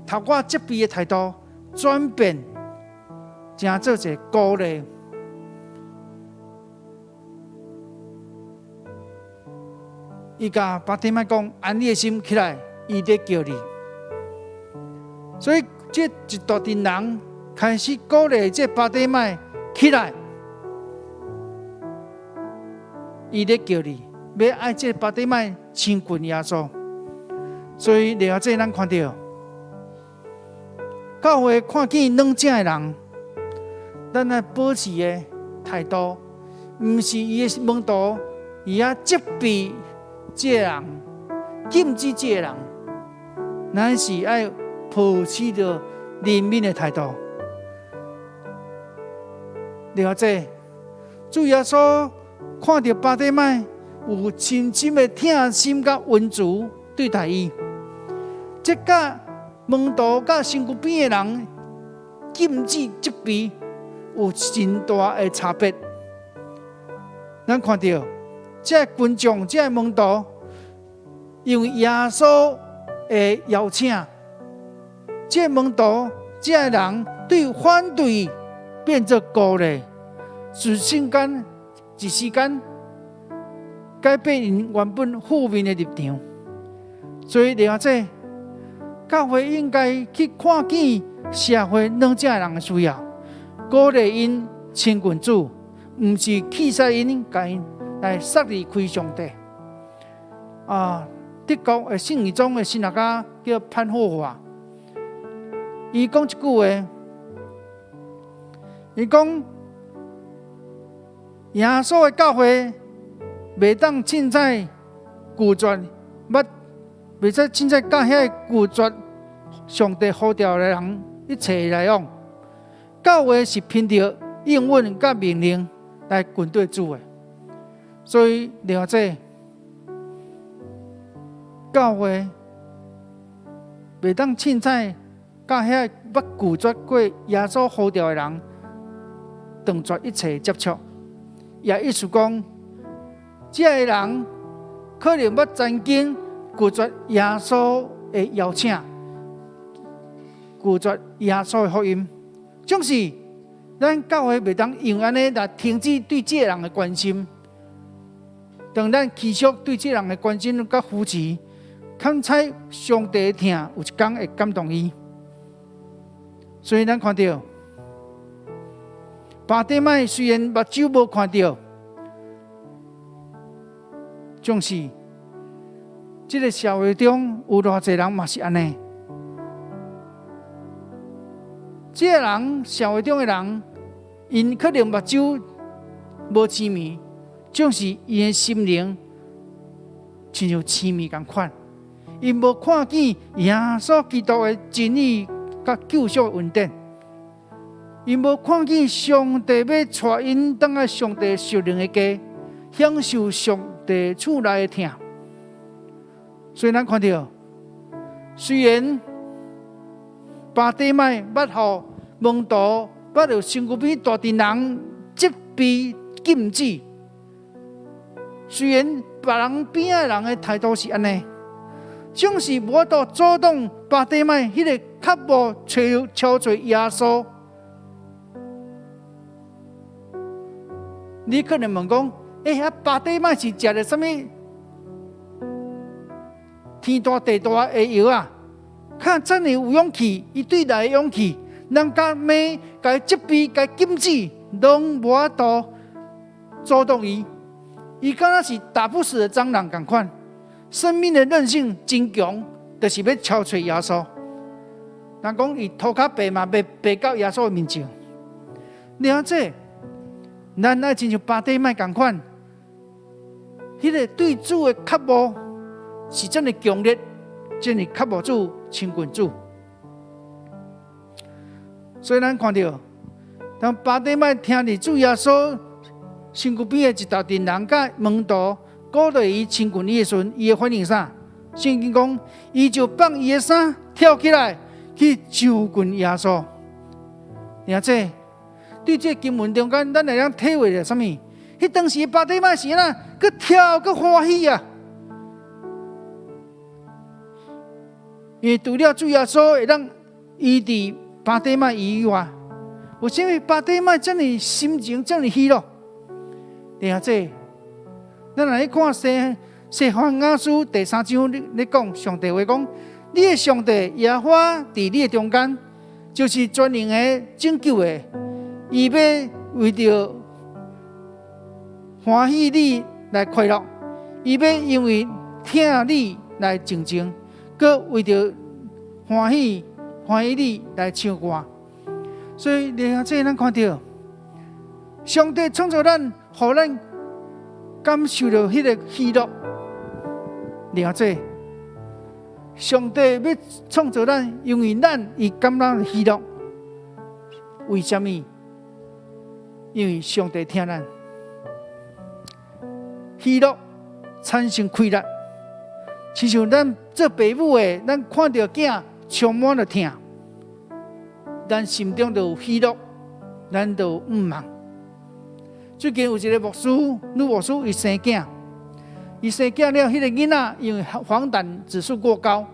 頭拄責備的態度轉變，成做一个鼓勵。伊共巴底買講：按你的心起來，伊咧叫你。所以這一大陣人開始鼓勵這巴底買起來，伊咧叫你，欲愛這巴底買親近耶穌。所以了這咱看著，教會看見軟弱的人，咱愛保持的態度，毋是伊的門徒，伊愛責備這個人，禁止這個人，咱是愛抱持著憐憫的態度。了這，主耶穌看著巴底買有深深的疼心佮溫慈對待伊，這佮門徒佮身軀邊的人禁止責備有真大的差別。咱看著這个群眾，這个門徒，因為耶穌的邀請，這个門徒，這个人對反對變做鼓勵，一瞬間、一時間改變𪜶原本負面的立場。所以，了解教會應該去看見社會軟弱的人的需要，鼓勵𪜶親近主，毋是棄殺𪜶，共𪜶來殺離開上帝。啊，德國的聖義宗的神學家叫潘霍華，伊講一句話，伊講耶穌的教會袂當凊彩拒絕，捌袂使凊彩佮遐個拒絕上帝呼召的人一切來往。教會是憑著應允佮命令來跟隨主的，所以了解教會袂當凊彩佮遐捌拒絕過耶穌呼召的人斷絕一切接觸。也意思講，這个人可能捌曾經拒絕耶穌的邀請，拒絕耶穌的福音，總是咱教會袂當因為按呢來停止對這个人的關心。當咱持續對這個人的關心佮扶持，崁彩上帝的疼有一工會感動伊。所以咱看著巴底買雖然目睭無看著，總是這个社會中有偌濟人嘛是按呢。這个人社會中的人，𪜶可能目睭無痴迷，總是𪜶的心靈親像痴迷仝款。𪜶無看見耶穌基督的真理佮救贖恩典，𪜶無看見上帝欲帶𪜶轉來上帝屬靈的家，享受上帝厝內的疼。所以咱看著，雖然巴底買捌予門徒捌予身軀邊大陣人責備禁止，雖然別人邊仔人的態度是按呢，總是無法度阻擋巴底買彼个渴慕揣超揣耶穌。你可能問講，欸，啊巴底買是食著啥物天大地大的藥啊？看遮爾有勇氣，伊對來的勇氣，人共罵、共責備、共禁止，攏無法度阻擋伊。伊敢若是打不死的蟑螂仝款，生命的韌性真強，就是欲超揣耶穌。人講伊塗跤爬嘛，欲爬到耶穌的面前。了解，咱愛親像巴底買仝款，彼个對主的渴慕是遮爾強烈，遮爾渴慕主親近主。所以咱看著，當巴底買聽著主耶穌身軀邊的一大陣人佮門徒鼓勵伊親近伊的時陣，伊的反應啥？聖經講，伊就放伊的衫跳起來去就近耶穌。而且，對這個經文中間，咱會當體會著啥物？彼當時巴底買是按怎？閣跳閣歡喜啊！因為除了主耶穌會當醫治巴底買以外，為啥物巴底買遮爾心情遮爾喜樂？聽這，咱來看西番雅書第三章，咧咧講上帝話講，你的上帝耶和華佇你的中間，就是全能的拯救的，伊欲為著歡喜你來快樂，伊欲因為疼你來靜靜，閣為著歡喜歡喜你來唱歌。所以，聽這咱看著，上帝創造咱，予咱感受著彼個喜樂。聽這，上帝欲創造咱，因為咱伊感覺喜樂。為啥物？因為上帝疼咱。喜樂產生快樂。親像咱做爸母的，咱看著囝充滿著疼，咱心中就有喜樂，咱就有向望。最近有一個牧師，女牧師，伊生囝，伊生囝了，彼個囡仔因為黃疸指數過高，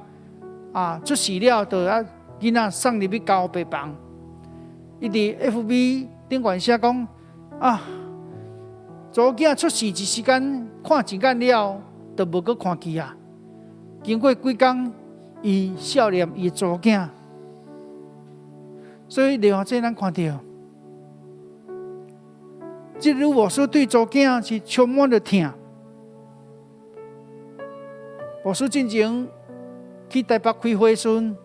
啊，出世了就啊，囡仔送入去加護病房。伊佇 FB 頂懸寫講啊，查某囝出世一時間看一眼了，就無閣看去啊。經過幾工，伊想念伊查某囝，所以另外這咱看著，這女牧師對查某囝是充滿著疼。牧師進前去台北開會時陣，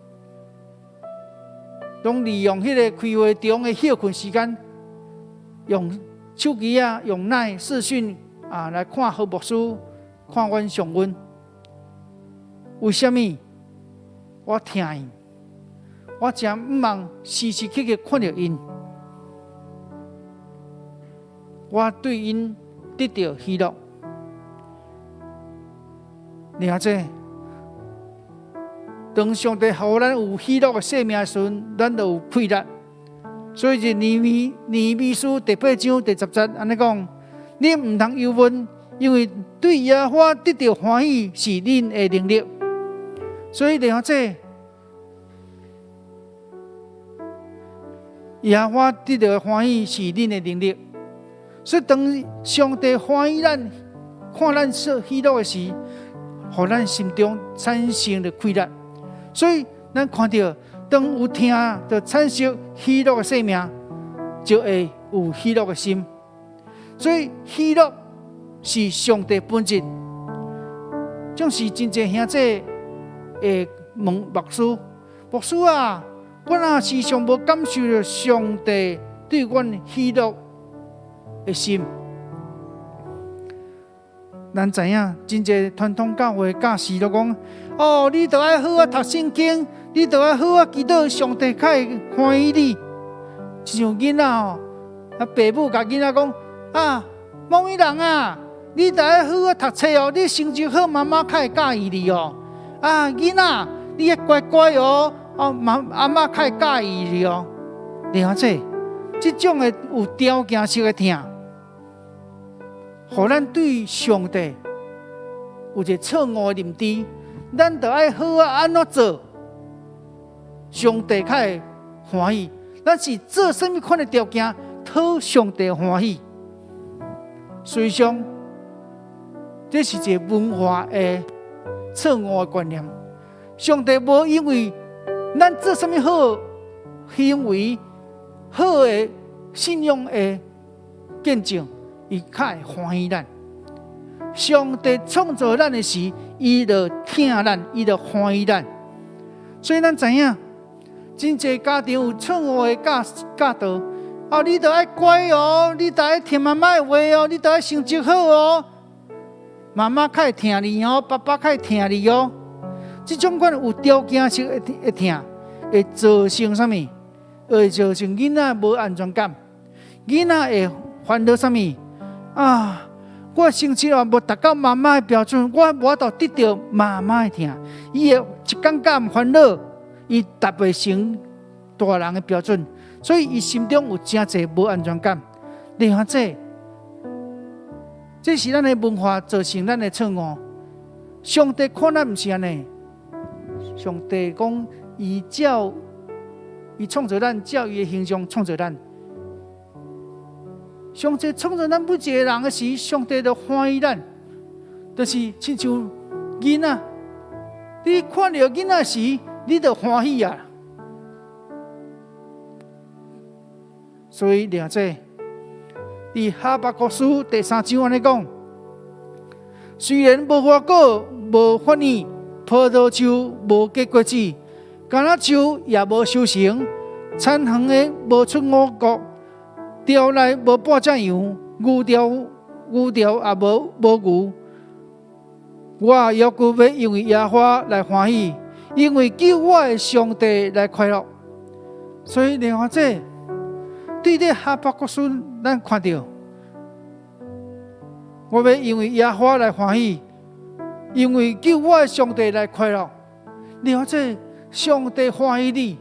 攏利用彼個開會中的歇睏時間，用手機啊，用 LINE 視訊啊來看何牧師，看阮上阮。為啥物？我疼𪜶，我誠向望時時刻刻看著𪜶，我對𪜶得著喜樂。爾這，當上帝予咱有喜樂的生命的時陣，咱就有快樂。所以，這尼希米書第八章第十節按呢講：恁毋通憂悶，因為對耶和華得著歡喜是恁的能力。所以，爾這耶和華得著歡喜是恁的能力。所以，當上帝歡喜咱，看咱所喜樂的時，予咱心中產生著快樂。所以，咱看著當有疼，就產生喜樂的生命，就會有喜樂的心。所以，喜樂是上帝本質。總是真濟兄弟會問牧師：牧師啊，我若時常無感受著上帝對阮喜樂的心。咱知影，真濟傳統教會教師都講：哦，你著愛好好讀聖經，你著愛好好祈禱，上帝較會歡喜你。親像囡仔哦，啊，爸母共囡仔講：啊，某某人啊，你著愛好好讀冊哦，你成績好，媽媽較會佮意你哦。啊，囡仔，你愛乖乖哦，哦，媽阿嬤較會佮意你哦。你看這，這種的有條件式的疼，予咱對上帝有一個錯誤的認知，咱著愛好好按怎做，上帝較會歡喜。咱是做啥物款的條件討上帝歡喜？實際上，這是一個文化的錯誤的觀念。上帝無因為咱做啥物好行為、好的信仰的見證，伊較會歡喜咱。上帝創造咱的時，伊就疼咱，伊就歡喜咱。所以咱知影，真濟家庭有錯誤的教教導。哦，你著愛乖哦，你著愛聽媽媽的話哦，你著愛成績好哦，媽媽較會疼你哦，爸爸較會疼你哦。這種款有條件式的疼，會造成啥物？會造成囡仔無安全感，囡仔會煩惱啥物？啊，我成績啊無達到媽媽的標準，我無法度得著媽媽的疼。伊會一感覺煩惱，伊達袂成大人的標準，所以伊心中有誠濟無安全感。你看這，這是咱的文化造成咱的錯誤。上帝看咱毋是按呢，上帝講伊照伊創造咱，照伊的形象創造咱。上帝創造咱每一個人的時，上帝就歡喜咱，就是親像囡仔，你看著囡仔時，你就歡喜啊。所以，掠這佇哈巴谷書第三章按呢講，雖然無花果無發蘼，葡萄樹無結果子，橄欖樹也無收成，田園的無出五穀，牢內無半隻羊，牛牢牛牢也無無牛。我猶閣欲因為耶和華來歡喜，因為救我的上帝來快樂。所以，另外這對這哈巴谷書，咱看著我欲因為耶和華來歡喜，因為救我的上帝來快樂。你看這上帝歡喜你，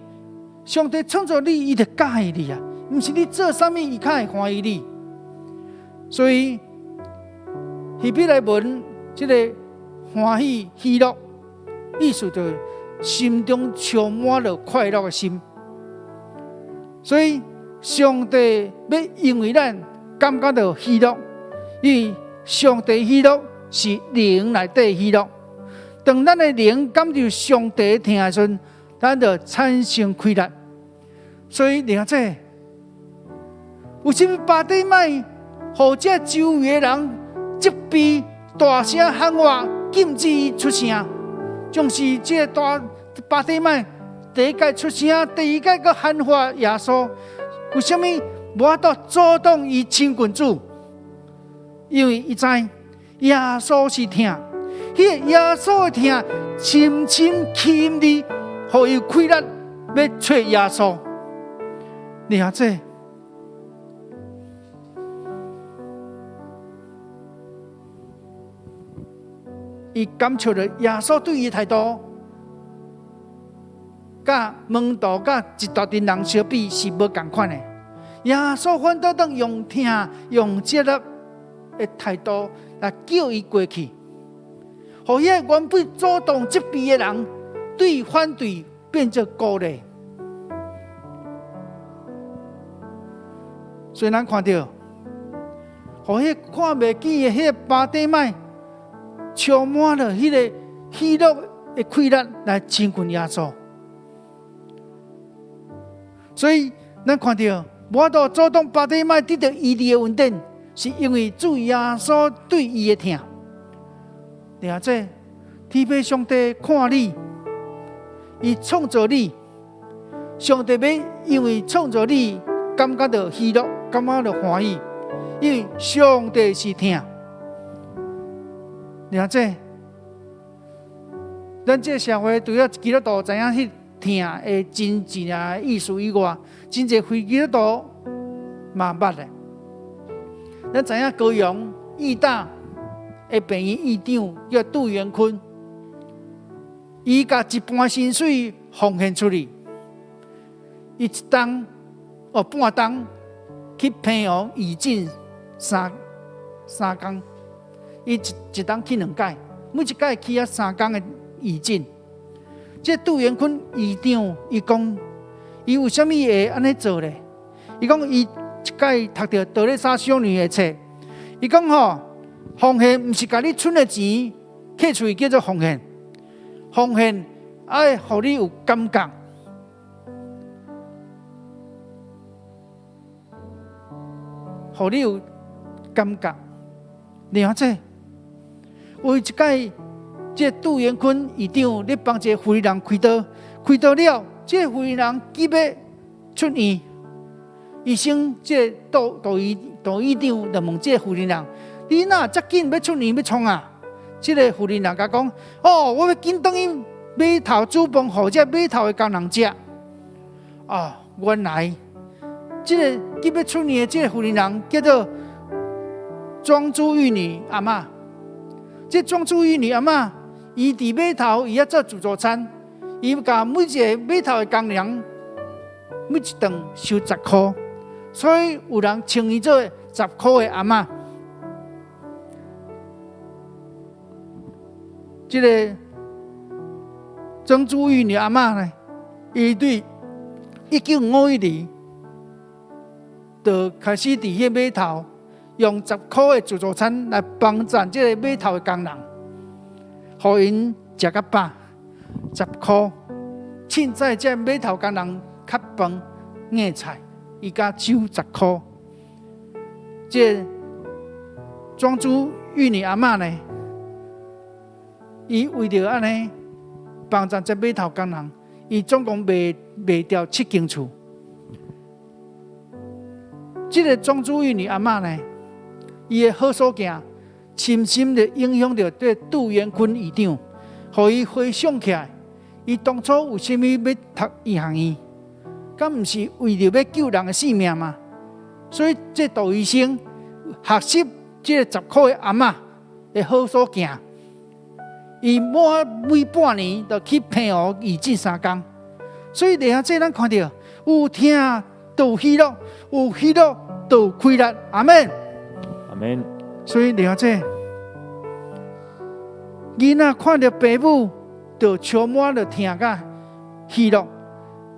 上帝創造你，伊就佮意你啊！毋是你做啥物，伊較會歡喜你。所以希伯來文這个歡喜喜樂，意思就是心中充滿了快樂的心。所以上帝欲因為咱感覺到喜樂，因為上帝喜樂是靈內底喜樂。當咱的靈感受上帝疼的時陣，咱就產生快樂。所以，你看這有啥物巴底買，予這周圍的人責備、大聲喊話、禁止伊出聲，總是這个大巴底買第一擺出聲，第二擺閣喊話耶穌，為啥物無法度阻擋伊親近主？因為伊知耶穌是疼，彼個耶穌的疼深深吸引你，予伊有氣力欲揣耶穌。你看這，伊感受著耶穌對伊的態度，佮門徒佮一大群人相比是無仝款的。耶穌反倒當用疼、用接納的態度來叫伊過去，予彼個原本主動責備的人，對反對變做鼓勵。所以咱看著，予彼個看袂見的彼個巴底買，充滿了彼个喜樂的氣力來親近耶穌。所以咱看著，無法度阻擋巴底買得著醫治的恩典，是因為主耶穌對伊的疼。聽這，天父上帝看你，伊創造你，上帝欲因為創造你，感覺著喜樂，感覺著歡喜，因為上帝是疼。聽這，咱這個社會除了基督徒知影彼疼的真正的意思以外，真濟非基督徒嘛捌的。咱知影高雄義大的病院院長叫杜元坤，伊共一半薪水奉獻出去，伊一冬哦半冬去澎湖義診三工，伊一冬去兩擺，每一擺去遐三工的義診。這杜元坤院長伊講，伊為啥物會按呢做咧？伊講伊一擺讀著德肋撒修女的冊，伊講吼，奉獻毋是共你賰的錢揢出去叫做奉獻，奉獻愛予你有感覺，予你有感覺。你看這，有一擺，這杜元坤院長咧幫一個婦人開刀，開刀了，這個婦人急欲出院，醫生這個杜杜醫杜院長就問這個婦人：你哪遮緊欲出院欲創啊？這个婦人共講：哦，我欲緊轉去碼頭煮飯，予這碼頭的工人食。哦，原來這个急欲出院的這个婦人叫做莊珠玉女阿嬤。這莊珠玉女阿嬤，伊佇碼頭，伊遐做自助餐，伊共每一个碼頭的工人每一頓收十箍，所以有人稱伊做十箍的阿嬤。這个曾珠玉女阿嬤呢，伊對1951年就開始佇彼碼頭用十箍的自助餐來幫贊這个碼頭的工人，予𪜶食較飽，十箍。凊彩這碼頭工人較飯硬菜，伊敢收十箍。這莊珠玉女阿嬤呢，伊為著按呢幫贊這碼頭工人，伊總共賣掉七間厝。這个莊珠玉女阿嬤呢，伊的好所行，深深的影響著這杜元坤院長，予伊回想起來，伊當初為啥物欲讀醫學院？敢毋是為著欲救人的性命嗎？所以這杜醫生學習這个10箍的頷仔的好所行。伊每半年就去澎湖義診3工，所以弟兄姊妹，咱看著有疼就有喜樂，有喜樂就有氣力。阿們。阿們。所以弟兄姊妹，囡仔看著爸母就充滿著疼佮喜樂，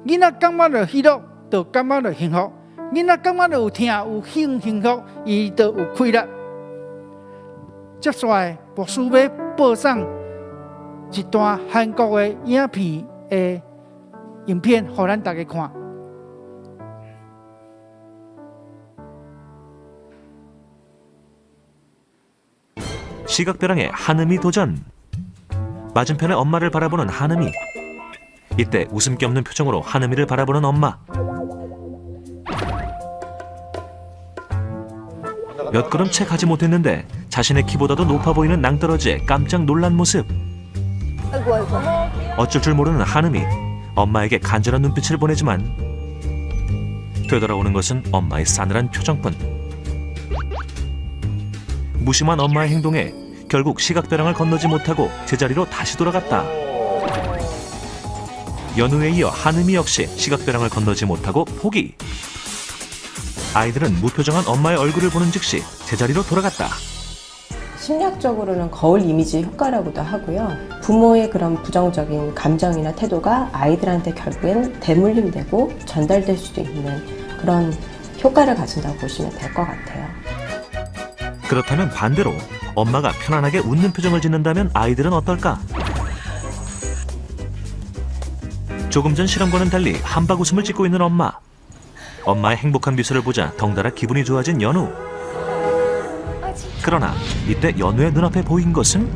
囡仔感覺著喜樂，就感覺著幸福。囡仔感覺著有疼有幸幸福，伊就有氣力。接下來，牧師欲播送一段韓國的影片的影片，予咱大家看。 시각벼랑의 한음이 도전. 맞은편의 엄마를 바라보는 한음이. 이때 웃음기 없는 표정으로 한음이를 바라보는 엄마. 몇 걸음 채 가지 못했는데 자신의 키보다도 높아 보이는 낭떠러지에 깜짝 놀란 모습. 어쩔 줄 모르는 한음이 엄마에게 간절한 눈빛을 보내지만 되돌아오는 것은 엄마의 싸늘한 표정뿐. 무심한 엄마의 행동에 결국 시각벼랑을 건너지 못하고 제자리로 다시 돌아갔다. 연우에 이어 한음이 역시 시각벼랑을 건너지 못하고 포기. 아이들은 무표정한 엄마의 얼굴을 보는 즉시 제자리로 돌아갔다. 심리학적으로는 거울 이미지 효과라고도 하고요. 부모의 그런 부정적인 감정이나 태도가 아이들한테 결국엔 대물림되고 전달될 수도 있는 그런 효과를 가진다고 보시면 될 것 같아요. 그렇다면 반대로 엄마가 편안하게 웃는 표정을 짓는다면 아이들은 어떨까? 조금 전 실험과는 달리 함박 웃음을 짓고 있는 엄마. 엄마의 행복한 미소를 보자 덩달아 기분이 좋아진 연우. 그러나 이때 연우의 눈앞에 보인 것은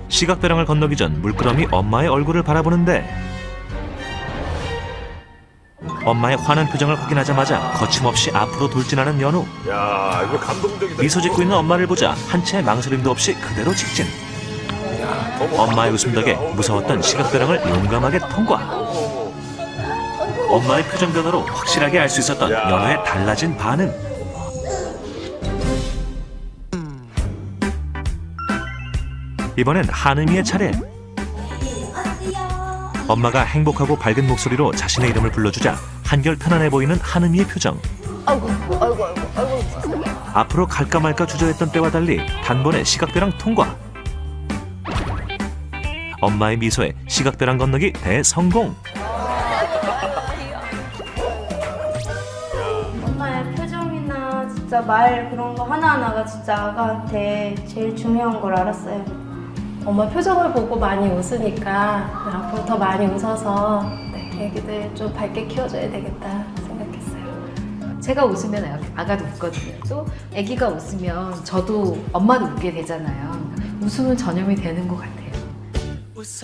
시각벼랑을 건너기 전 물끄러미 엄마의 얼굴을 바라보는데 엄마의 환한 표정을 확인하자마자 거침없이 앞으로 돌진하는 연우. 야, 이거 감동적이다. 미소 짓고 있는 엄마를 보자 한치의 망설임도 없이 그대로 직진. 엄마의 웃음 덕에 무서웠던 시각벼랑을 용감하게 통과. 엄마의 표정 변화로 확실하게 알 수 있었던 연우의 달라진 반응. 이번엔 한음이의 차례. 엄마가 행복하고 밝은 목소리로 자신의 이름을 불러주자 한결 편안해 보이는 한음이의 표정. 앞으로 갈까 말까 주저했던 때와 달리 단번에 시각벼랑 통과. 엄마의 미소에 시각벼랑 건너기 대성공. 엄마의 표정이나 진짜 말 그런 거 하나하나가 진짜 아가한테 제일 중요한 걸 알았어요. 엄마 표정을 보고 많이 웃으니까 앞으로 더 많이 웃어서 네, 애기들 좀 밝게 키워줘야 되겠다 생각했어요. 제가 웃으면 아가도 웃거든요. 또 아기가 웃으면 저도 엄마도 웃게 되잖아요. 그러니까 웃음은 전염이 되는 것 같아요.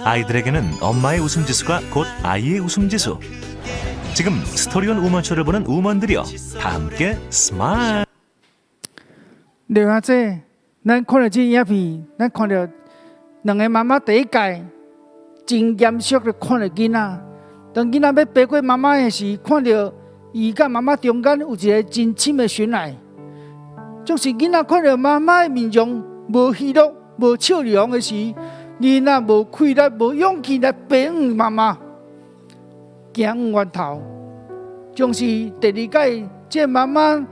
아이들에게는 엄마의 웃음 지수가 곧 아이의 웃음 지수. 지금 스토리온 우먼쇼를 보는 우먼들이여 다 함께 smile. 廖阿姐，咱看著這影片，咱看著兩个媽媽第一屆真嚴肅的看著囡仔。當囡仔欲爬過媽媽的時，看著伊佮媽媽中間有一个真深的懸崖。總是囡仔看著媽媽的面容無喜樂、無笑容的時，囡仔無氣力、無勇氣來爬往媽媽，行往源頭。總是第二擺，這媽媽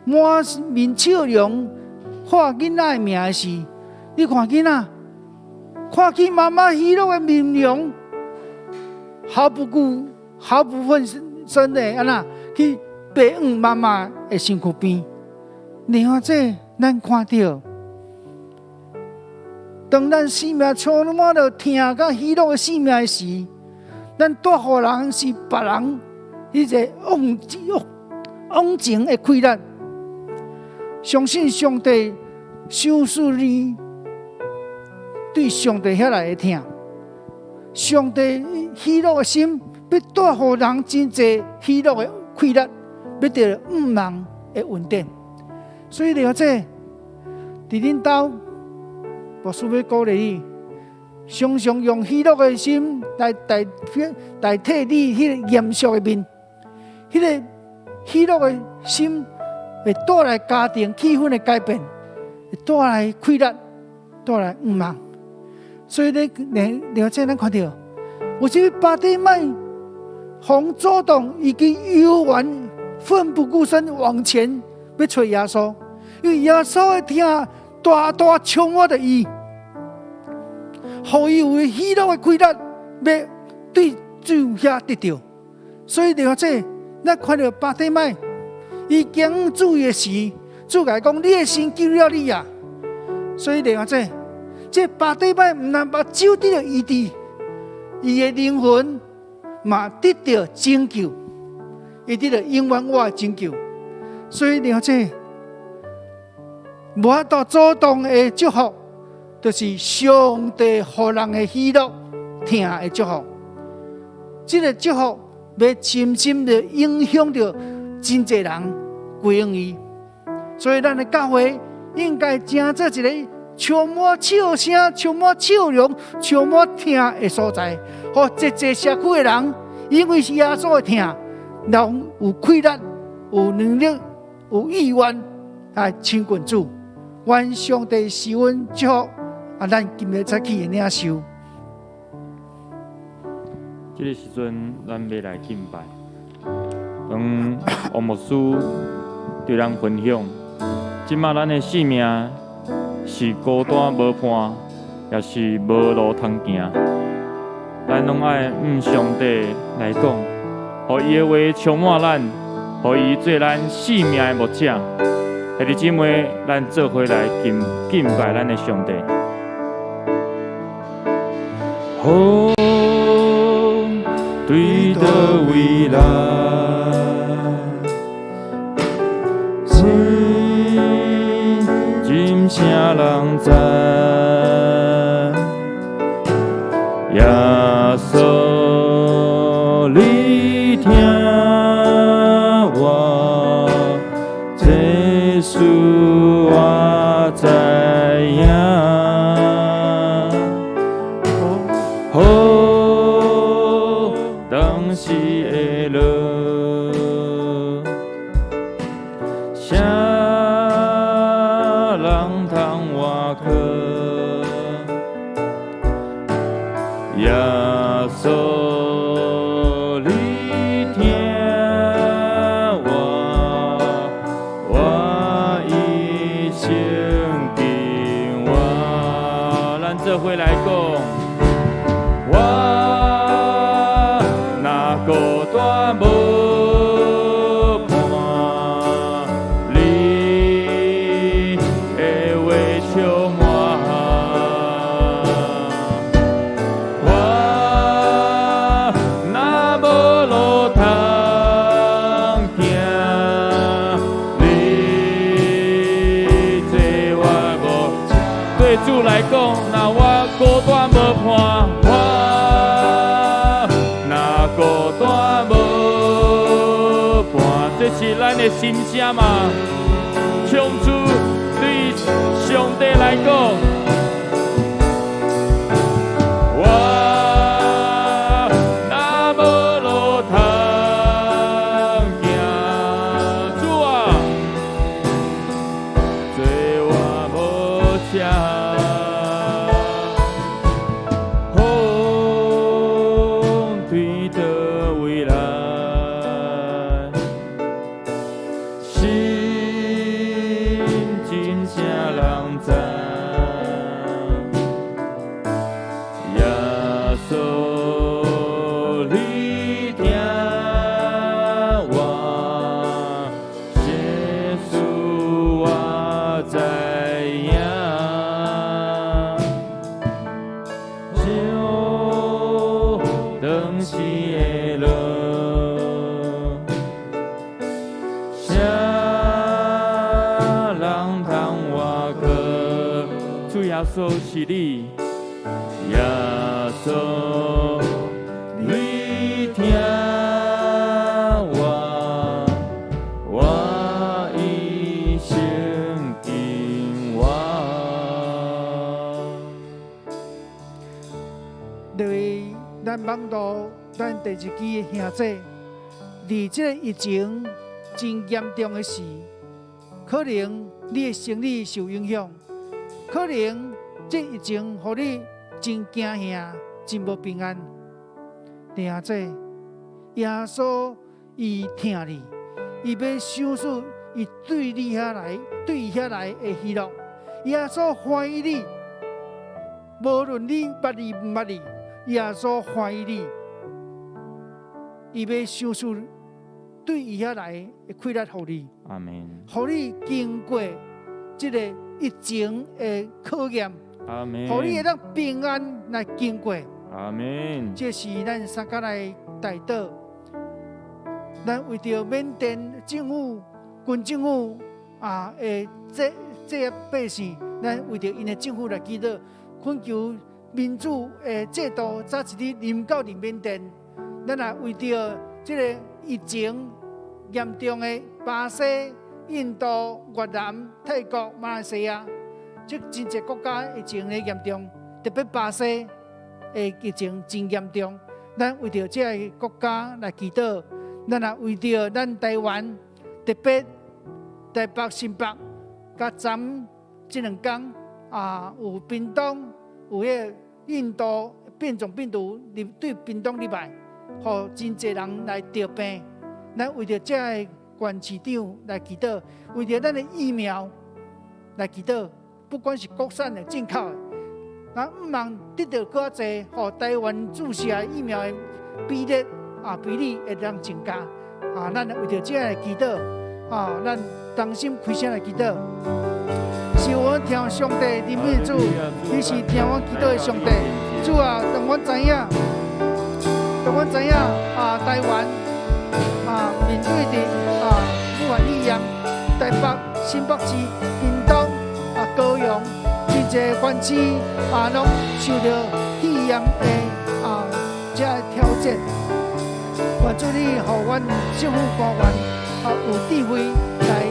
滿面笑容喊囡仔的名的時，你看囡仔看見媽媽喜樂的面容，毫不顧、毫不分身的按怎去爬往媽媽的身軀邊。你看這，咱看著，當咱生命充滿著疼佮喜樂的生命的時，咱帶予人是別人彼个往往前的氣力。相信上帝賞賜你對上帝遐來的疼，上帝喜樂的心，欲帶予人真濟喜樂的氣力，欲得向望的恩典。所以了解，佇恁兜，牧師欲鼓勵你，常常用喜樂的心來代代替你彼個嚴肅的面，彼個喜樂的心，會帶來家庭氣氛的改變，會帶來快樂，帶來向望。所以咧，另外咱看著，有啥物巴底買予阻擋伊去猶原奮不顧身往前欲揣耶穌，因為耶穌的疼大大充滿著伊，予伊有喜樂的快樂，欲對主遐得著。所以另外這，咱看著巴底買，伊經主的時，主共伊講：你的信救了你啊！所以另外這，這巴底買毋但目睭得著醫治，伊的靈魂嘛得著拯救，伊得著永遠活的拯救。所以另外這，無法度阻擋的祝福，就是上帝予人的喜樂、疼的祝福。這个祝福欲深深的影響著真濟人歸向伊。所以咱的教會應該成做一个充滿笑聲、充滿笑容、充滿疼的所在，予濟濟社區的人，因為是耶穌的疼，人有快樂、有能力、有意願來親近主。願上帝賜阮祝福，啊，咱今日早起的領受。這个時陣，咱欲來敬拜。當王牧師對咱分享，這馬咱的生命是孤單無伴，抑是無路通行，咱攏愛向上帝來講，予伊的話充滿咱，予伊做咱生命的牧者。兄弟姊妹，咱做伙來敬拜咱的上帝。風對佗位來？心真啥人知？耶穌，你聽我，這事我知影。雨當時會落，啥人通倚靠？耶穌，你聽我，我一生緊我，咱做伙來講，我若孤單無伴，你的話充滿。我若無路通行，你做我牧。對主來講，若我孤單無伴，我若孤單無伴，這是咱的心聲嘛？向主對上帝來講，我若無路通行，主啊，做我牧者。風對佗位來？心真啥人知？耶穌，你聽我，這事我知影。雨當時會落，啥人通倚靠？主耶穌是你，耶穌，你聽我，我一生緊我。各位，咱網路，咱電視機的兄弟，佇這个疫情真嚴重的時，可能你的生理受影響，可能這疫情予你真驚嚇，真無平安。弟兄姊，耶穌伊疼你，伊欲賞賜伊對你遐來，對伊遐來的喜樂。耶穌歡喜你，無論你捌伊毋捌伊，耶穌歡喜你，伊欲賞賜對伊遐來的快樂予你。阿門。予你經過這個疫情的考驗，阿門。予你會當平安來經過。阿門。這是咱三工來代禱，咱為著緬甸政府、軍政府啊的這這百姓，咱為著𪜶的政府來祈禱，懇求民主的制度早一日臨到佇緬甸。咱也為著這個疫情嚴重的巴西、印度、越南、泰國、馬來西亞，這真濟國家疫情咧嚴重，特別巴西的疫情真嚴重。咱為著這个國家來祈禱，咱也為著咱台灣，特別台北、新北、佮昨這兩工啊，有屏東有彼個印度變種病毒入對屏東入來，予真濟人來得病。咱為著這个縣市長來祈禱，為著咱的疫苗來祈禱，不管是國產的、進口的，咱毋望得著閣較濟，予台灣注射疫苗的比例啊比例會當增加。啊，咱為著這个祈禱，啊，咱同心開聲來祈禱。是阮聽上帝憐憫的主，你是聽阮祈禱的上帝。主啊，當阮知影，當阮知影啊，台灣啊面對著啊武漢肺炎，台北、新北市、屏東啊、高雄，真濟縣市啊，攏受著肺炎的啊這个挑戰。願主你予阮政府官員啊有智慧來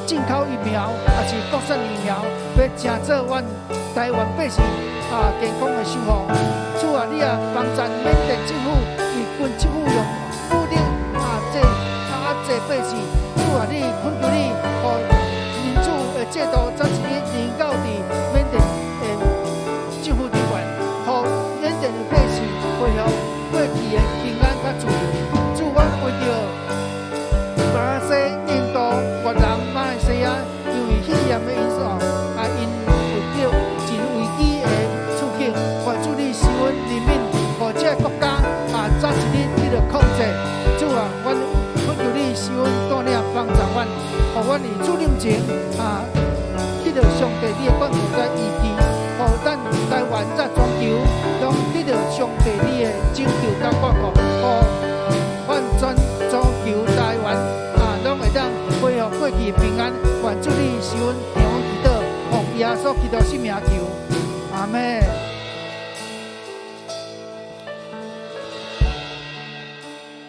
進口疫苗，抑是國產疫苗，欲成做阮台灣百姓啊健康的守護。主啊，你也幫助緬甸政府，以軍政府用武力啊這壓制百姓。主啊，你懇求你，予民主的制度早一日臨到佇緬甸的政府頂懸，予緬甸的百姓恢復過去的平安佮自由。主，阮為著巴西、印度、越南、馬來西亞，因為肺炎的因素，啊，𪜶有著真危機的處境。願主你施恩憐憫，予這个國家啊早一日得著控制。主啊，阮懇求你施恩帶領幫助阮，予阮佇主面前啊得著上帝你的管顧佮醫治，予咱台灣佮全球攏得著上帝你的拯救佮看顧，予阮全全球台灣啊攏會當恢復過去的平安。願主你施恩聽阮祈禱，奉耶穌基督聖名求，阿們。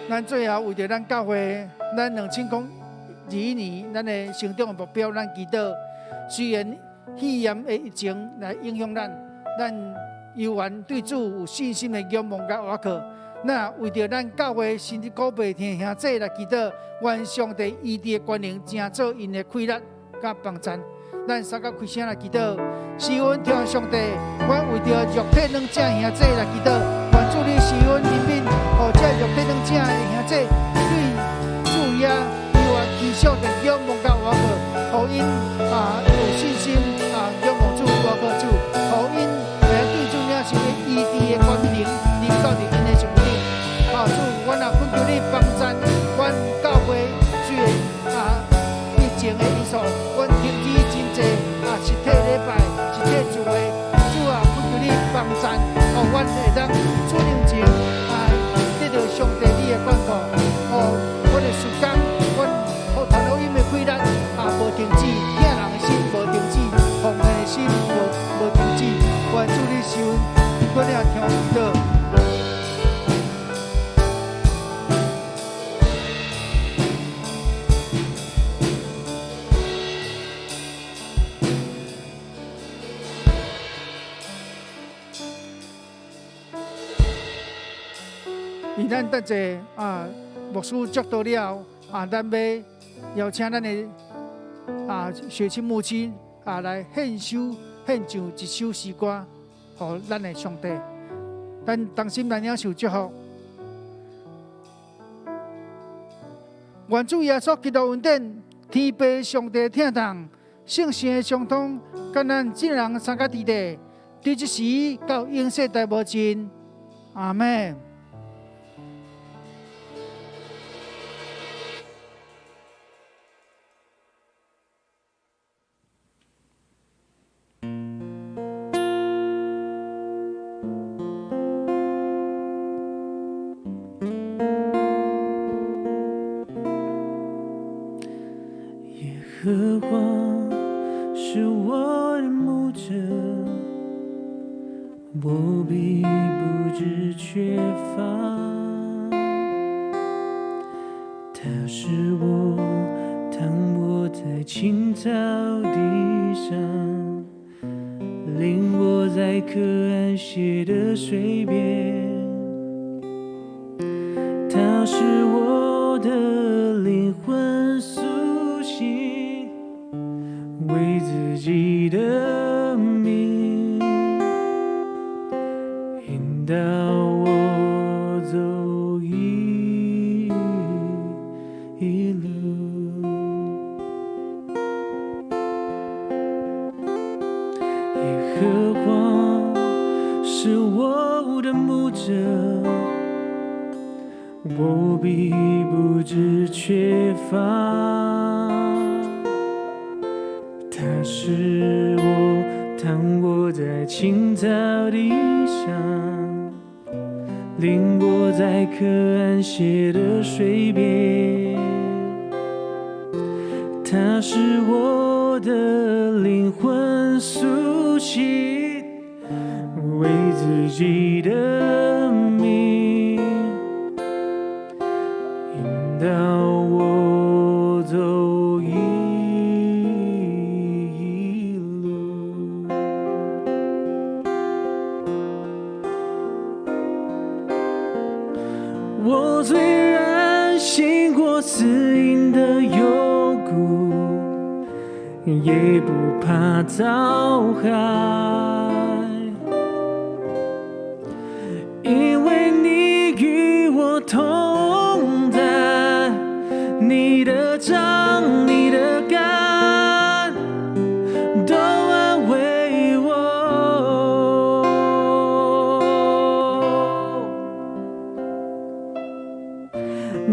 咱最後為著咱教會，咱2021年咱的成長的目標，咱祈禱。雖然肺炎的疫情來影響咱，咱猶原對主有信心的仰望佮倚靠。那為著咱教會甚至古白天兄弟來祈禱，願上帝醫治的權能成做𪜶的氣力佮幫贊。咱三個開聲來祈禱，施恩聽上帝，阮為著肉體軟正兄弟來祈禱，願主你施恩憐憫，予這肉體軟正的兄弟對主耶猶原持續的仰望佮倚靠，予𪜶啊有信心啊仰望主倚靠主，予𪜶會對主領受的醫治的權能臨到佇𪜶的生命頂。啊，主，阮也懇求你幫贊阮教會，雖然啊疫情的因素，阮停止真濟啊實體禮拜、實體聚會。主啊，懇求你幫贊，予阮會當主面前啊得著上帝你的管顧，予阮的事工，阮予傳福音的氣力啊無停止，疼人的心無停止，奉獻的心無停止。願主你施恩，阮也聽祈禱。伊咱等者啊，牧師祝禱了後啊，咱欲邀請咱的啊，雪清牧師啊來獻首獻上一首詩歌，予咱的上帝。咱同心來領受祝福。願主耶穌基督恩典、天父上帝疼痛、聖神的相通，佮咱眾人三个弟弟，對這時到永世代無盡。阿們。耶和華是我的牧者，我必不致缺乏。他使我躺臥在青草地上，領我在可安歇的水邊。他使我的靈魂甦醒，為自己的名引導我走義路。耶和華是我的牧者，我必不致缺乏。他使我躺臥在青草地上，領我在可安歇的水邊。他使我的靈魂甦醒，為自己的名引導我走義路。我雖然行過死蔭的幽谷，也不怕遭害，因為你與我同在，你的杖、你的竿都安慰我。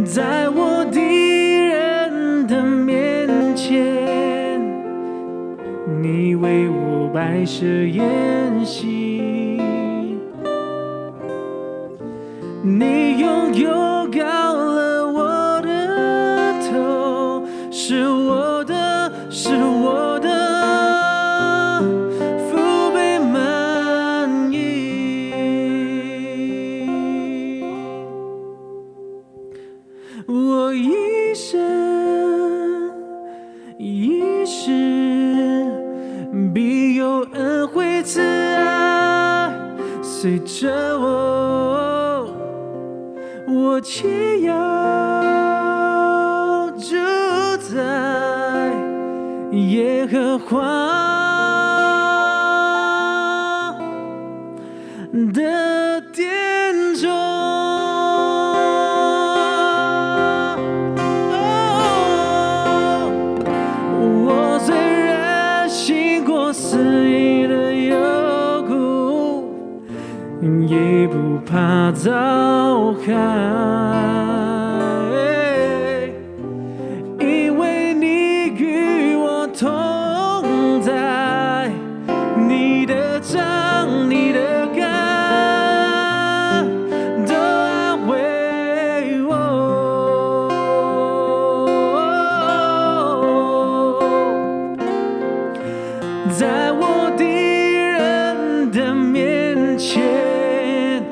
在我敵人的面前，你為我擺設筵席，你用油膏了我的頭，使我的，使我的福杯滿溢。我一生一世必有恩惠慈愛隨著我，我且要住在耶和華的殿中。我雖然行過死蔭的幽谷，也不怕遭害，因為你與我同在，你的杖、你的竿都安慰我。在我敵人的面前，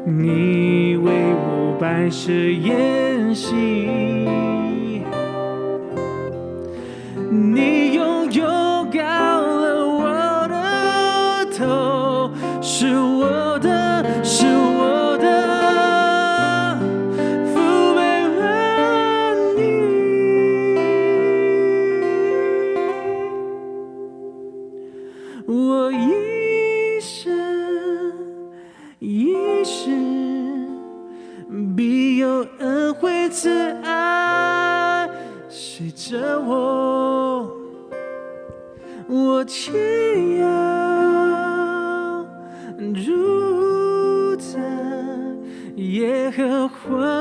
你為我擺設筵席，你用油膏了我的頭，使我的，使我的福杯滿溢。有恩惠慈愛隨著我，我將要住在耶和華